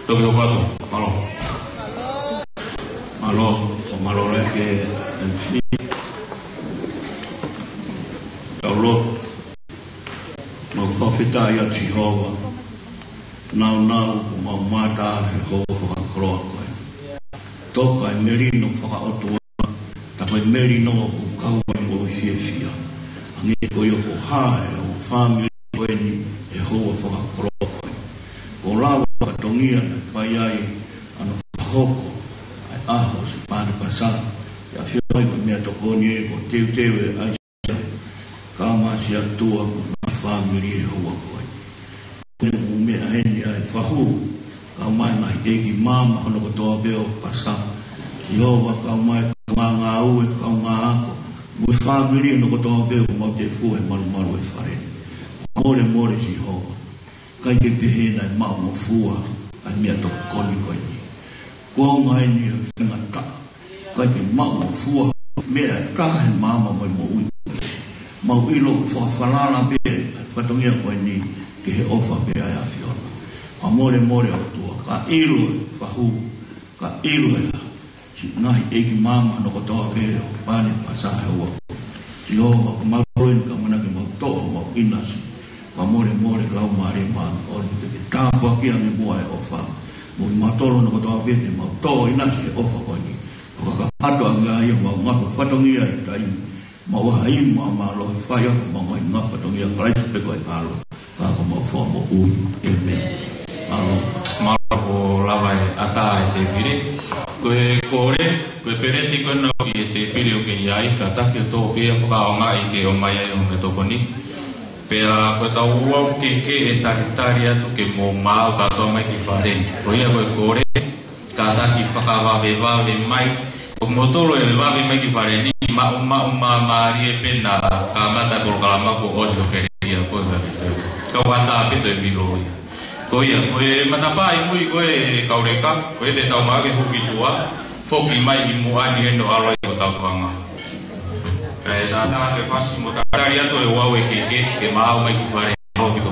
Toki o pato, mālō. Mālō, mālō lelei ki he M C. Tau lotu. Mau fakafetaʻi ʻia Sihova. Nāunau kuo mau mamata he houa fakakoloa ko eni. Toka e melino fakaʻotua, tā ko e melino ʻoku kau ai ʻo fiefia. Hangē ko ia ko e hā ʻa e fāmili ko eni he houa fakakoloa ko eni. Kuo lava e fatongia naʻe fai ai ʻa hono fakahoko ʻa e ʻaho ʻo e Pāne Pasa. ʻIo, ʻafio mai ko e meʻatokoni ē, kuo teuteu ʻe ʻAisea, ka masi atua mo e ngaahi fāmili he houa ko eni. Ko e meʻa eni ʻa e fahu, kau mai ngaahi ʻeiki māmani hono kotoa pē ʻo Pasa. Sihova, kau mai kaungā ngāue, kaungā ako, mo e fāmili hono kotoa pē ʻoku mau tefua he malumalu ʻo e fale ni. Mole, mole Sihova. ʻIkai ke pehē naʻe maʻungofua ʻa e meʻatokoni ko eni. Kuonga eni ʻo e faingataʻa, ʻikai ke maʻungofua meʻa ʻe taha he maama mo e moʻui. Mau ʻilo ʻoku fakafalala pē ʻa e fatongia ko eni ki he ʻofa pē ʻa e ʻAfiona. Ka mole, mole ʻOtua, ka ʻilo e fahu, ka ʻilo e siʻi ngaahi ʻeiki māmani hono kotoa pē ʻo e Pāne Pasa he houa. Sihova, ko e mālō eni ka ʻamanaki ke mau toʻo homau ʻinasi. Ka mole, mole Laumālie Māʻoniʻoni ke ke tāpuakiʻi ange muʻa e ʻofa. Mo kimautolu hono kotoa pē te mau toʻo ʻinasi he ʻofa ko eni. Ka kakato ange ai ʻa homau ngaahi fatongia ʻi he taimi. Mau ʻahiʻahi mo mālō he fai ʻa homau ngaahi fatongia, Kalaisi pē ko e ʻAlo, ka ko homau Fakamoʻui. ʻĒmeni. Mālō. Mālō. Kuo lava e ʻatā e tēpile. Ko e kole, ko e peleti ko ena ʻoku ʻi he tēpile ʻoku ke ʻi ai, kātaki ʻo toʻo pē ia fakaʻaongaʻi ke ʻomai ai hoʻo meʻatokoni. Pea ko ʻetau ʻū keke ʻe talitali atu ke mou maʻu kātoa mai ki fale ni. Ko ia ko e kole, kātaki fakavavevave mai. Ko kimoutolu ʻe vave mai ki fale ni, maʻumaʻu māmālie pē naʻa kamata e polokalama kuo ʻosi ʻo kele ia ko e vave. Kau ata pē toe vilo ia. Ko ia, ko e matapā ʻi mui ko e kau leka, ko e te tau ngā ke huki tua, foki mai ʻi muʻa ni ʻo ʻalu ai ko tau tuanga. Kae tātā ke fasi mo talitali atu e ʻū keke, ke maʻu mai ki fale. Hoki to.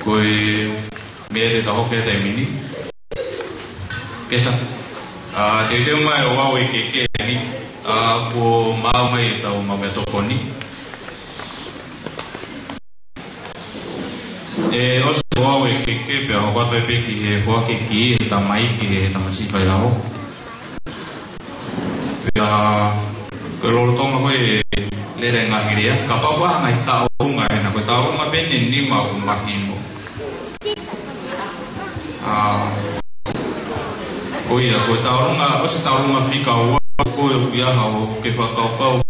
Ko e meʻa te tau hoko ki ai he taimi ni. Kesa. ʻA, teuteu mai ʻo aʻu e keke ni. ʻA, kuo maʻu mai ʻetau maʻu meʻatokoni. ʻE ʻosi ʻo aʻu e keke pea hoko atu pē ki he foaki ki he tamaiki, ki he tamasiʻi faiako. Pea, ko e lolotonga ko ē lele ngaahi lea, kapau ʻoku ʻi ai ha ngaahi tauʻolunga ʻi hena, ko e tauʻolunga pē ʻe nima ʻoku mahino. ʻA, ko ia, ko e tauʻolunga, ʻosi tauʻolunga fika ua, ko e ʻuhinga ʻoku ke fakakaukau.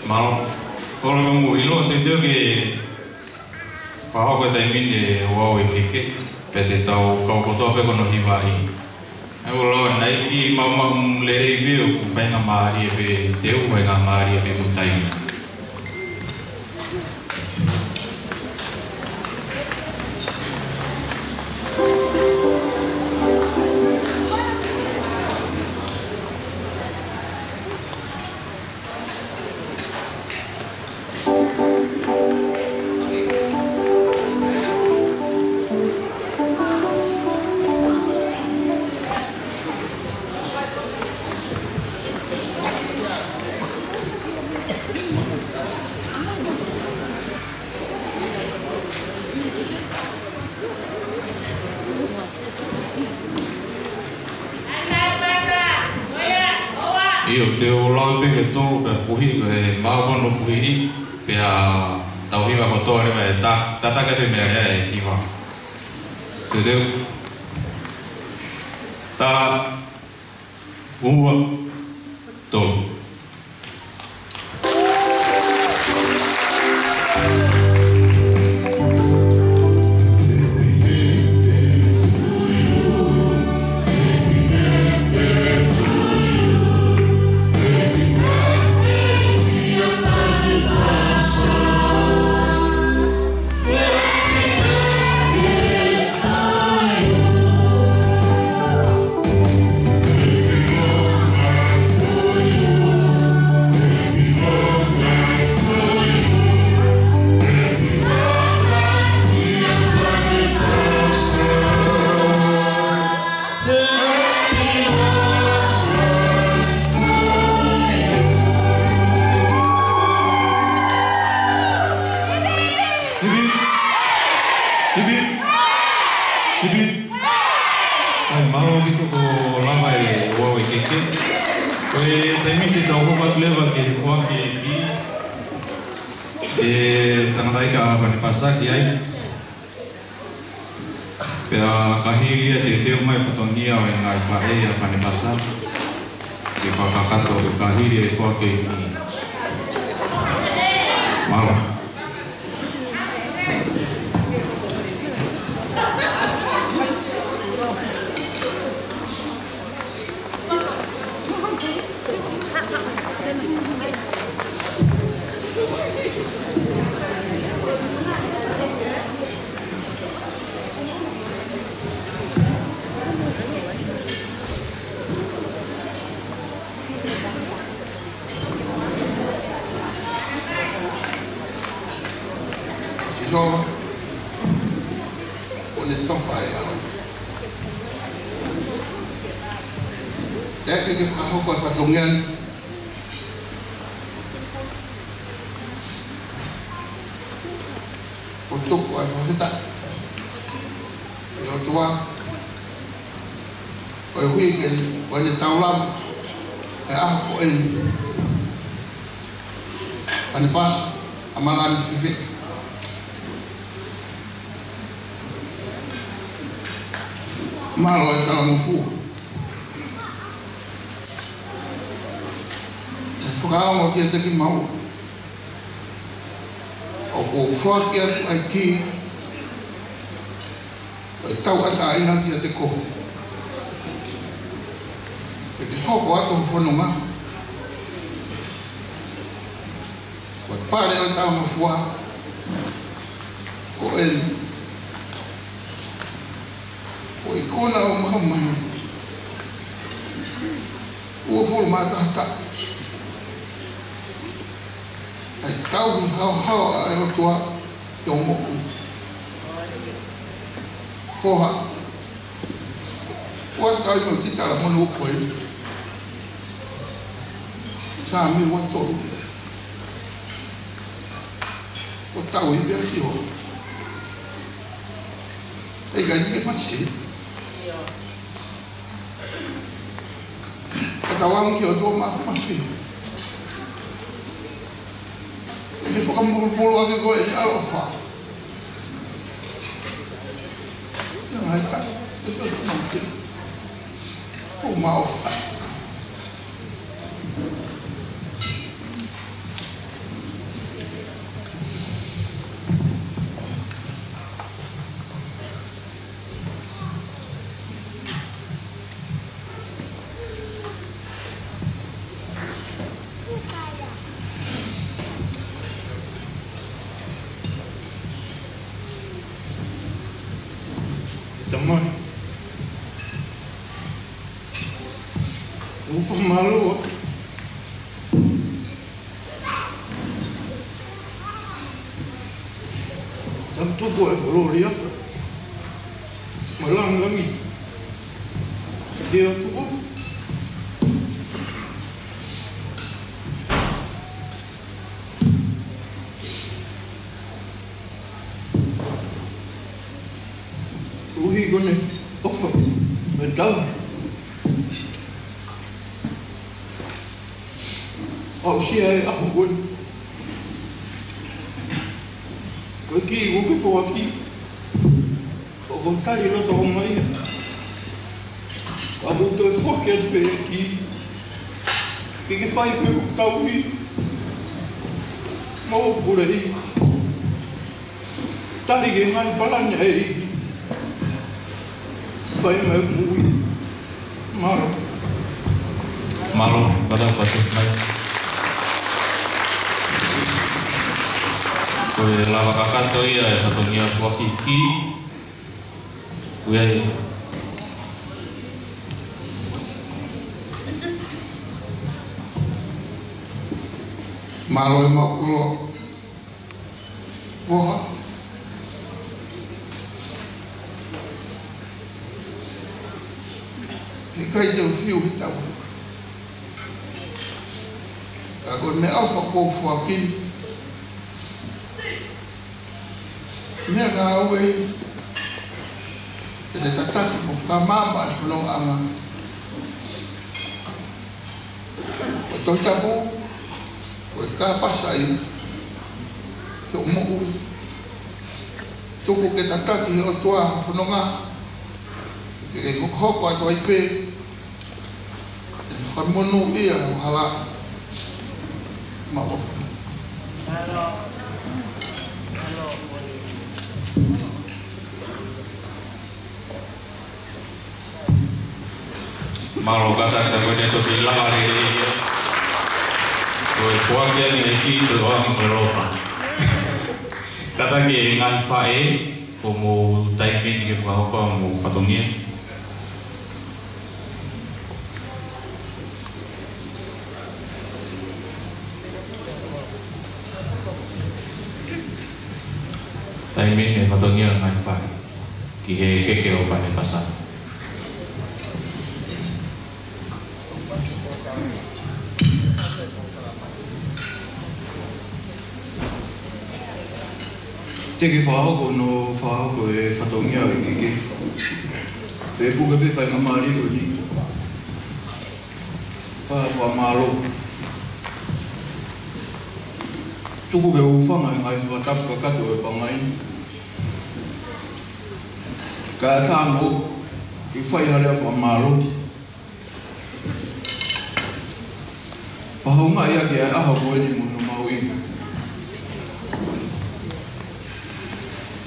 Mālō. Kole mo ʻilo teuteu ke fakahoko e taimi ni ʻo aʻu e keke, pea te tau kau kotoa pē ko hono hivaʻi. ʻA ia ʻoku lau ʻa e ʻEiki, maumau lelei pē ʻoku faingamālie pē teu, faingamālie pē mo taimi. ʻIo, te u lau pē ke tō pē puhi, ko e maʻu ko hono puhi, pea tau hiva kotoa leva e ta-, tataki atu e meʻalea ʻe hiva. Te teu. Taha, ua, tolu. Hip, hip. Hip, hip. Hip, hip. ʻAi, mālō ʻaupito, kuo lava e ua ʻo e keke. Ko e taimi te tau hoko atu leva ke foaki e kī, e tangataʻeiki ʻa Panepasa ki ai. Pea ka hili ia, te u teu mai e fatongia ʻo e ngaahi faʻē ʻa Panepasa ke fakakakato, ka hili e foaki e kī. Mālō. Sihova, ʻoku ne tofa e ʻao. Teʻeki ke fakahoko e fatongia ni ʻo tuku ai e fakafetaʻi ki he ʻOtua, koeʻuhi ke, ko ʻene tau lava he ʻaho ko eni ʻa Panepasa ʻa Malani Fifita. Mālō e talangofua. Fakaongo kiate kimaua ʻoku ou foaki atu ʻa e kī ʻo e tauʻatāina kiate koe, ke ke hoko atu ho fononga ko e pale ʻo e talangofua ko eni, ko e ikuna ʻo e mahamahanga. Uofulu mā taha taʻu. ʻA e tauhi haohaoa ʻa e ʻOtua ki hoʻo moʻui. Foha, ʻoku ʻi ai mo e kiʻi talamonū ko eni. Saame ua tolu. ʻOku tauhi pē ʻa Sihova. ʻIkai ke mate. Ka tau ʻalu ki he ʻOtua mafimafi, ʻe ne fakamulumulu ʻaki koe ʻene ʻaloʻofa. Ia, ʻai ka, ʻe te ʻofa mai ki ai. ʻOku mau ʻofa. Tamai, ʻoku ou fakamālō atu. Tau tuku e kolōlia mo e lāngilangi kiate koe. Koeʻuhi ko ʻene ʻofa mo e tauhi, aʻusia e ʻaho ko eni. Ko e kī kuo ke foaki, ʻOku ou tali loto ʻo mai. Ka mou toe foki atu pē ki, ke ke fai pē ʻeku tauhi mo ʻeku puleʻi. Tali ki he ngaahi palani ʻa e ʻEiki. Fai mai ʻeku moʻui. Mālō. Mālō, kātaki pē ʻo mai. Ko e lava kakato ia ʻa e fatongia foaki ki. Ko ia ia. Mālō e makulo. Poha. ʻIkai te u fiu he tau. Ka ko e meʻaʻofa ʻoku ou foaki. Meʻangāue ke ne tataki mo fakamaama ʻa e fonongaʻanga. Ko e Tohi Tapu, ko e kāpasa ia ki hoʻo moʻui. Tuku ke tataki ʻe he ʻOtua ho fononga, ke hokohoko atu ai pē ʻa e fakamonūʻia ʻo e hala. Mālō. Mālō kātaki, ko ʻene toki lava lelei ia. Ko e foaki ange ʻe he ʻEiki, ko e ʻoange ko e ʻaloʻofa. Kātaki e ngaahi faʻē, ko hoʻomou taimi eni ke fakahoko hoʻomou fatongia. Taimi eni e fatongia ngaahi faʻē ki he keke ʻo Pane Pasa. Te ke fakahoko, no fakahoko e fatongia ʻo e keke. Fepuke pē faingamālie ko eni. Fai ha fakamālō. Tuku ke u hūfanga he ngaahi fakatapu kakato ʻo e pangai. Ka ʻatā mo ke fai ha lea fakamālō. Fakahoungaʻi ʻaki ʻa e ʻaho ko eni mo hono mahuʻinga.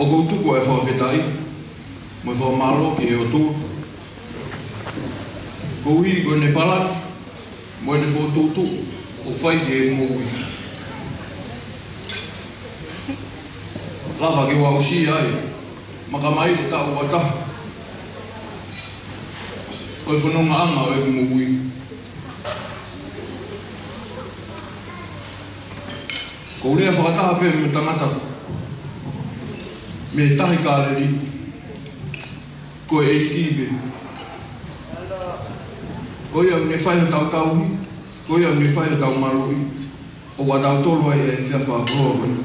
ʻOku ou tuku ʻa e fakafetaʻi mo e fakamālō ki he ʻOtua. Koeʻuhi ko ʻene palani mo ʻene fokotuʻutuʻu ʻoku fai ki heʻeku moʻui. Lava ke u aʻusia ai, makamaile taʻu ua taha ʻo e fonongaʻanga ʻo ʻeku moʻui. Ko u lea fakataha pē mo e tangata mei he Tahi Kāleli, ko e ʻEiki pē. Ko ia ʻoku ne fai hotau tauhi, ko ia ʻoku ne fai hotau maluʻi, ʻoku ʻatautolu ai he efiafi ʻo e ʻaho ko eni.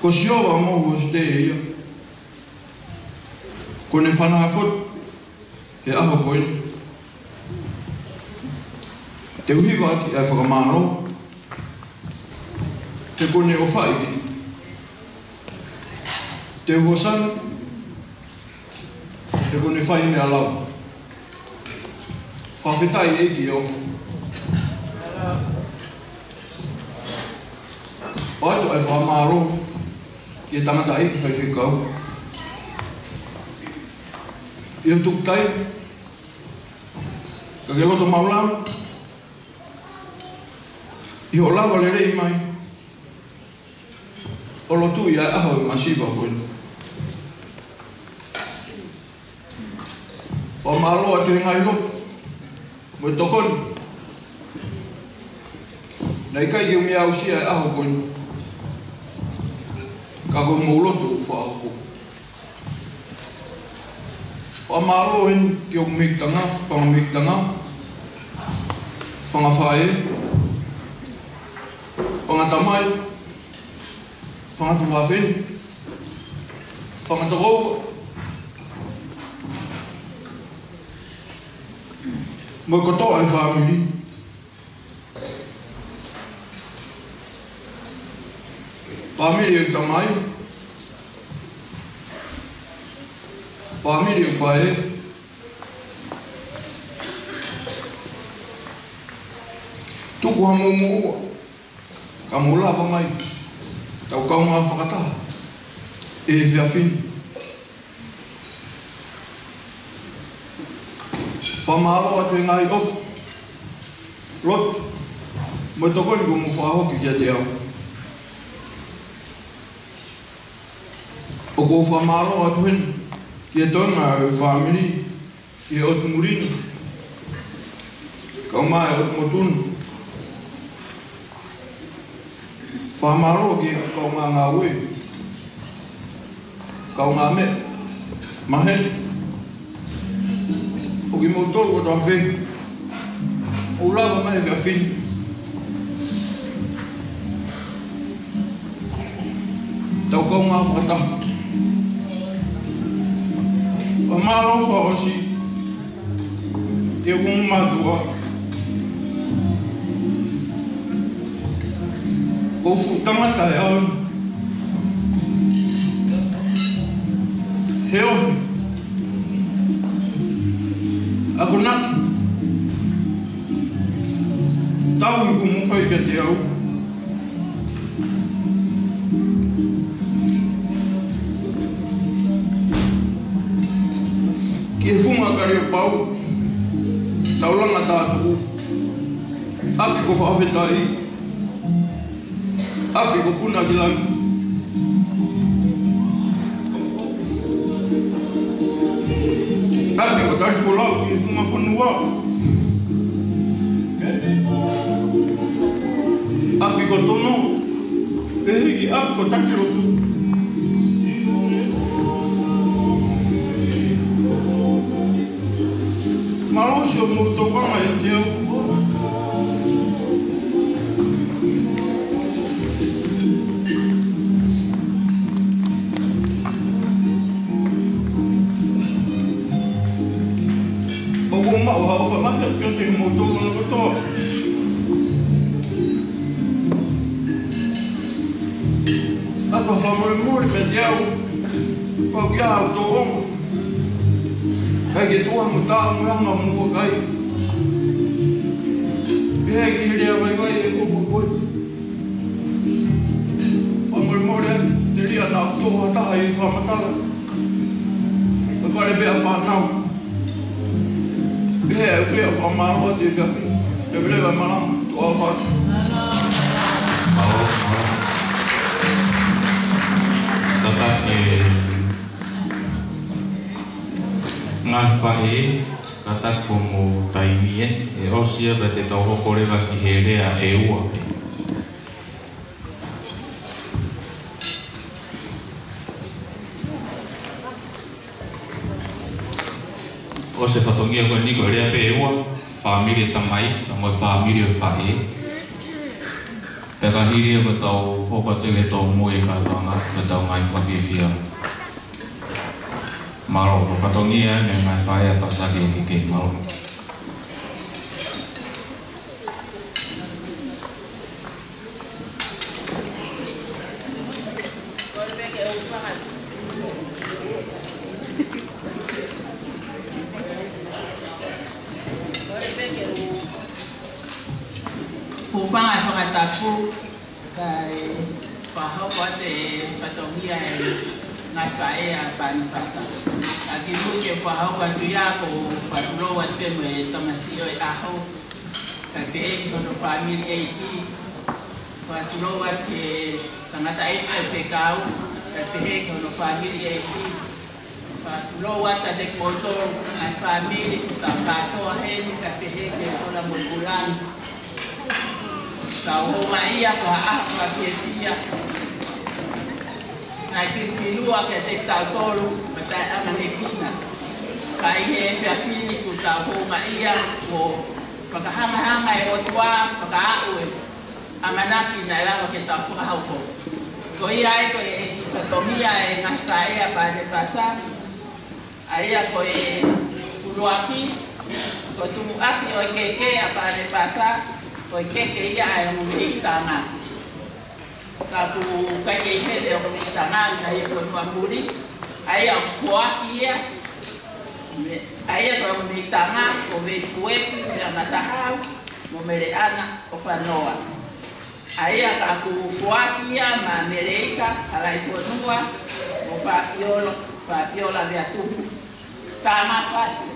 Ko Sihova mo Hosite ia. Ko ʻene fanafana ki he ʻaho ko eni. Te u hiva ʻaki ʻa e fakamālō. He ko ʻene ʻofa ʻi. Te u hosana. He ko ʻene fai meʻa lava. Fakafetaʻi ʻEiki ʻi he ʻofa. ʻOatu ʻa e fakamālō ki he tangataʻeiki faifekau. ʻI hoʻo tuku taimi, ka ke loto maʻulalo, ʻi hoʻo lava lelei mai ʻo lotu ʻi he ʻaho ʻo e masiva ko eni. Fakamālō atu he ngaahi lotu mo e tokoni. Naʻe ʻikai ke u meʻa aʻusia e ʻaho ko eni. Ka ko hoʻomou lotu ʻoku fakahoko. Fakamālō heni ki hoku mehikitanga, fanga mehikitanga, fanga faʻē, fanga tamai, fanga tuofefine, fanga tokoua, mo e kotoa e fāmili. Fāmili ʻo e tamai, fāmili ʻo e faʻē, tuku haʻamou moʻua, ka mou lava mai, tau kaungā fakataha ʻi he efiafi ni. Fakamālō atu he ngaahi ʻofa, lotu, mo e tokoni kuo mou fakahoko kiate au. ʻOku ou fakamālō atu heni ki he toenga ʻo e fāmili, ki he ʻotu muli ni, kae ʻumaʻā e ʻotu motuʻa ni. Fakamālō ki he kaungā ngāue, kaungā meʻa maheni, ʻo kimoutolu kotoa pē ʻoku lava mai he efiafi ni, tau kaungā fakataha. Fakamālō fakaʻosi ki he ongo mātuʻa. Ko e fuʻu tangata ʻe au. He ohi, akonaki, tauhi kuo mou fai kiate au. Ki he funga Kaliopau, Taulanga Tātuʻu, ʻapi ko Faʻafetai, ʻapi ko Punakilangi, ʻapi ko Talifolau ki he funga fonua, ʻapi ko Tono, pehē ki ʻapi ko Takilotu. Mālō siʻomou tokanga ʻiate au. ʻOku ou maʻu ha ʻofa lahi atu kiate kimoutolu kotoa. ʻOatu ha fakamolemole kiate au, pau ki ai haʻaku tōʻonga. ʻIkai ke tuʻu ha mutā mo e anga mo e kai. Pehē ki he lea vaivai ʻe koko koi. Fakamolemole atu, telia naʻa ku tō ha taha ʻi he fakamatala. Pea pale pē ʻa e fānau. Pehē ʻa e ʻuhinga fakamālō atu he efiafi ni. Leveleva e malanga, tuʻa ʻofa atu. Mālō, mālō. Kātaki e ngaahi faʻē, kātaki hoʻomou taimi ē, ʻe ʻosi ia pea te tau hoko leva ki he lea ʻe ua pē. ʻOsi e fatongia ko eni ko e lea pē ʻe ua, fāmili ʻo e tamai, pea mo e fāmili ʻo e faʻē. Pea ka hili ia ko ʻetau hoko atu he tōmui e kātoanga, ko ʻetau ngaahi mafiefia. Mālō, ko e fatongia eni e ngaahi faʻē ʻa Pasake ʻEkeke, mālō. Fuʻu fanga e fakatapu, kae fakahoko atu e fatongia e ngaahi faʻē ʻa Panipasa. Ka kimuʻa ke fakahoko atu ia, ʻoku ou fakatulou atu pē mo e tamasiʻi ʻo e ʻaho. Kae pehē ki hono fāmili ʻeiki. Fakatulou atu ki he tangataʻeiki ʻo e fekau, kae pehē ki hono fāmili ʻeiki. Fakatulou atu kiate kimoutolu, ngaahi fāmili, kuo tau kātoa heni, kae pehē ki he sola mo e kulangi. Tau houngaʻia ko ha ʻaho fakafietia. Naʻe pilupilua kiate kitautolu, pea taʻeʻamanekina. Ka ʻi he efiafi ni kuo tau houngaʻia, kuo fakahangahangai ʻOtua, fakaaʻu e ʻamanaki naʻe lava ke tau fakahoko. Ko ia ai ko e fatongia e ngaahi faʻē ʻa Panipasa, ʻa ia ko e ʻuluaki, ko e tumuʻaki ʻo e keke ʻa Panipasa, ko e keke ia ʻa e ongo mei Tāmaki. Ka ʻoku ʻikai ke ʻi heni ʻa e kōmiti tangata ʻi he fonua muli, ʻa ia ʻoku foaki ia, me, ʻa ia ko e kōmiti tangata ko Vei Puepi, Meʻa Matahau, mo Meleʻana ʻOfanoa. ʻA ia ka ʻoku foaki ia maʻa Meleika Kalaifonua, mo Fapiola, Fapiola Veatuhu. Tama pasi.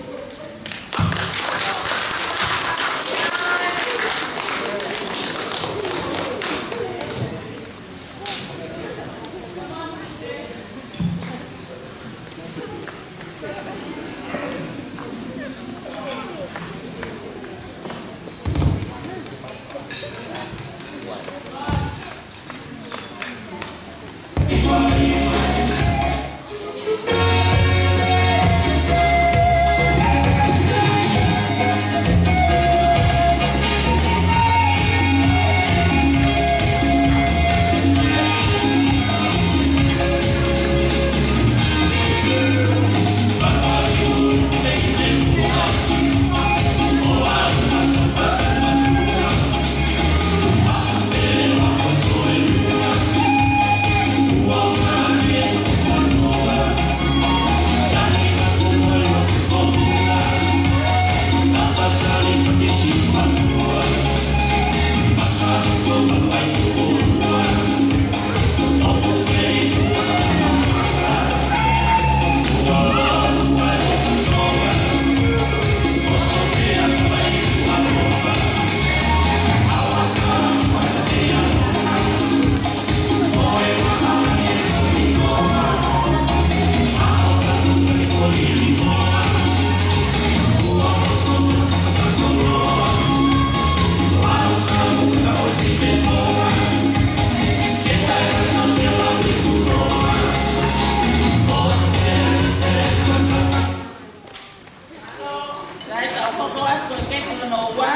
Sai, tau hoko atu ki he keke hono ua.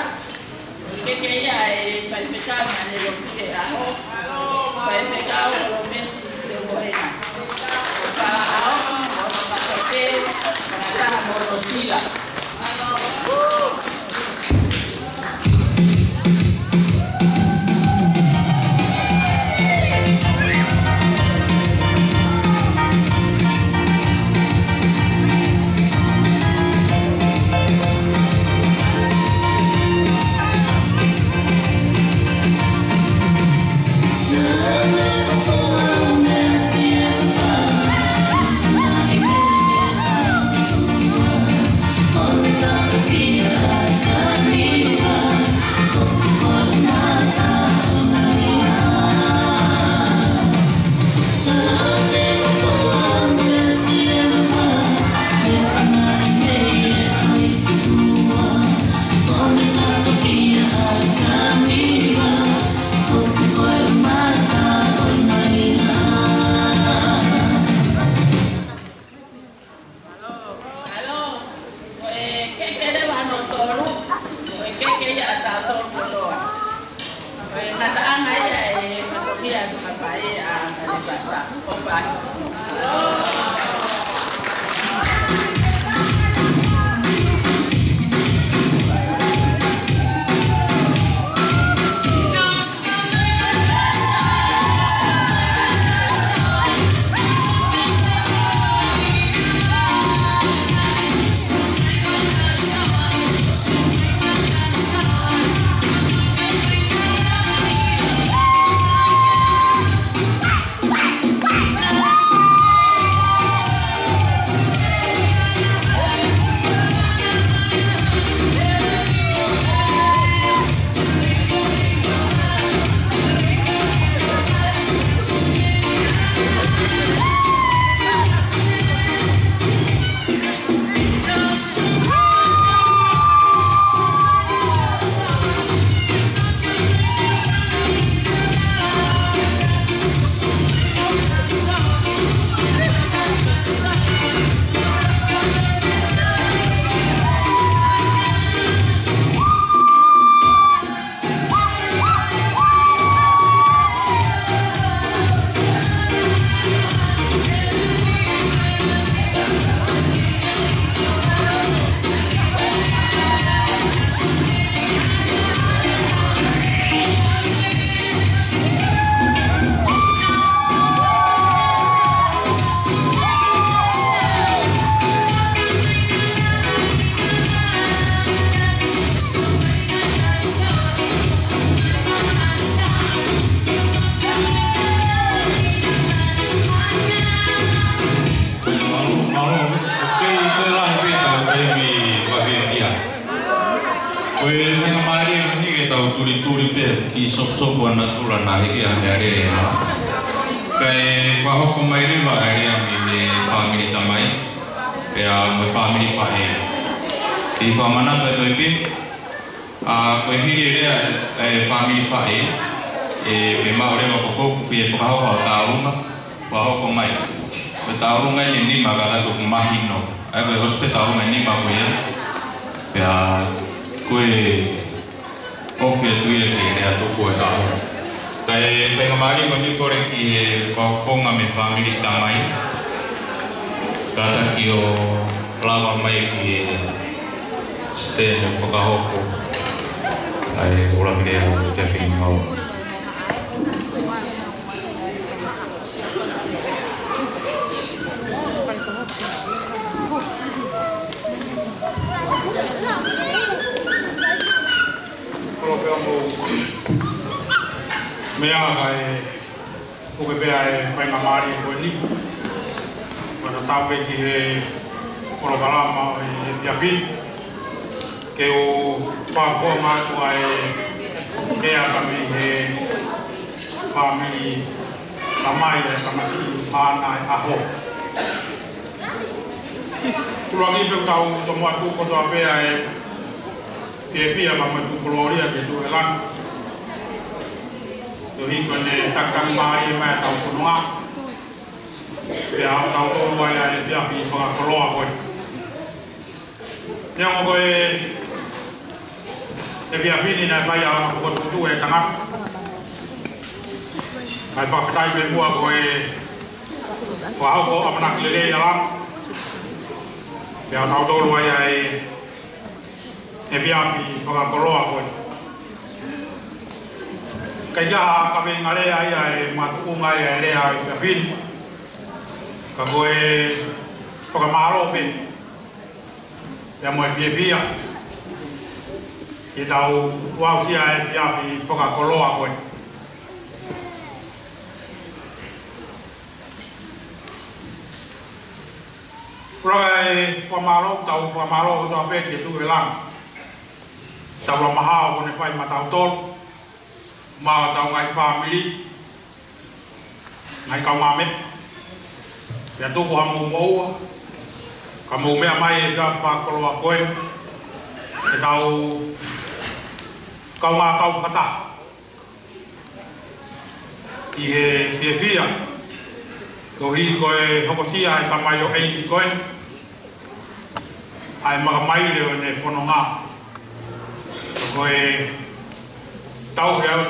Keke ia ʻa e faifekau naʻa ne lotu he ʻaho. Faifekau Lomesi Teumohenga. Palaʻao, ʻo Makakote, Mataha mo Losila. ʻAlo, ko e keke leva hono tolu, ko e keke ia ʻa tautolu kotoa. Ko e ngataʻanga ia e fatongia ʻa Tuʻapā ʻa Kalipasa. ʻOfa atu. Kiʻi soposopo ʻa natula naʻe hiki ʻa e lea ʻa e hala. Kae fakahoko mai leva ʻa e lea mei he fāmili tamai, pea mo e fāmili faʻē. Kiʻi fakamanatu atu pē, ʻa, ko e hili e lea ʻa e fāmili faʻē, ʻe, pea maʻu leva ko ʻeku fie fakahoko ʻa e tauʻolunga, fakahoko mai. Ko e tauʻolunga ʻe nima ka taku mahino. ʻA ia ko e ʻosi pē tauʻolunga ʻe nima ko ia. Pea ko e ofi atu ia ki he lea tuku ʻo e ʻaho. Kae faingamālie ko eni kole ki he fakafofonga mei he fāmili tamai. Kātaki ʻo lava mai ki he siteji ʻo fakahoko ʻa e ʻuluaki lea ʻo e efiafi ni. Kolo pea mo meʻa kae puke pē ʻa e faingamālie ko eni. Pea tatau pē ki he polokalama ʻo e efiafi ni. Ke u fakahoko atu ʻa e lea mei he fāmili tamai ʻa e tamasiʻi haʻana ʻaho. ʻUluaki pē ʻoku tau tomuʻa tuku kotoa pē ʻa e fiefia pea mo e tuʻu kolōlia ki he Tuʻi ʻi langi. Koeʻuhi ko ʻene takitakimuʻa mai ʻetau fononga. Pea ʻoku tau tō ai ʻa e efiafi fakakoloa ko ē. Neongo ko e efiafi ni naʻe fai ʻa e fokotuʻutuʻu ʻe he tangata. Kae fakafetaʻi pē muʻa ko e fakahoko ʻamanaki lelei ʻa langi. Pea ʻoku tau tō ai ʻa e efiafi fakakoloa ko ē. ʻIkai ke ʻi ai ha kaveinga lea ia ʻe makatuʻunga ai ʻa e lea ʻo e efiafi ni. Ka ko e fakamālō pē. Pea mo e fiefia. Ke tau aʻusia ʻa e efiafi fakakoloa ko ē. Pea ʻoku ou fakamālō, tau fakamālō kotoa pē ki he Tuʻi ʻi langi. Taulama hao kuo ne fai maʻatautolu, mo hotau ngaahi fāmili, ngaahi kaungāmeʻa. Pea tuku ha mou moʻua, ka mou meʻa mai he efiafi fakakoloa ko ē. Ke tau kaungā kau fakataha ʻi he fiefia, koeʻuhi ko e hokosia ʻe he tamaioʻeiki ko ē ʻa e makamaile ʻo ʻene fononga. Ko e tauhi ʻa e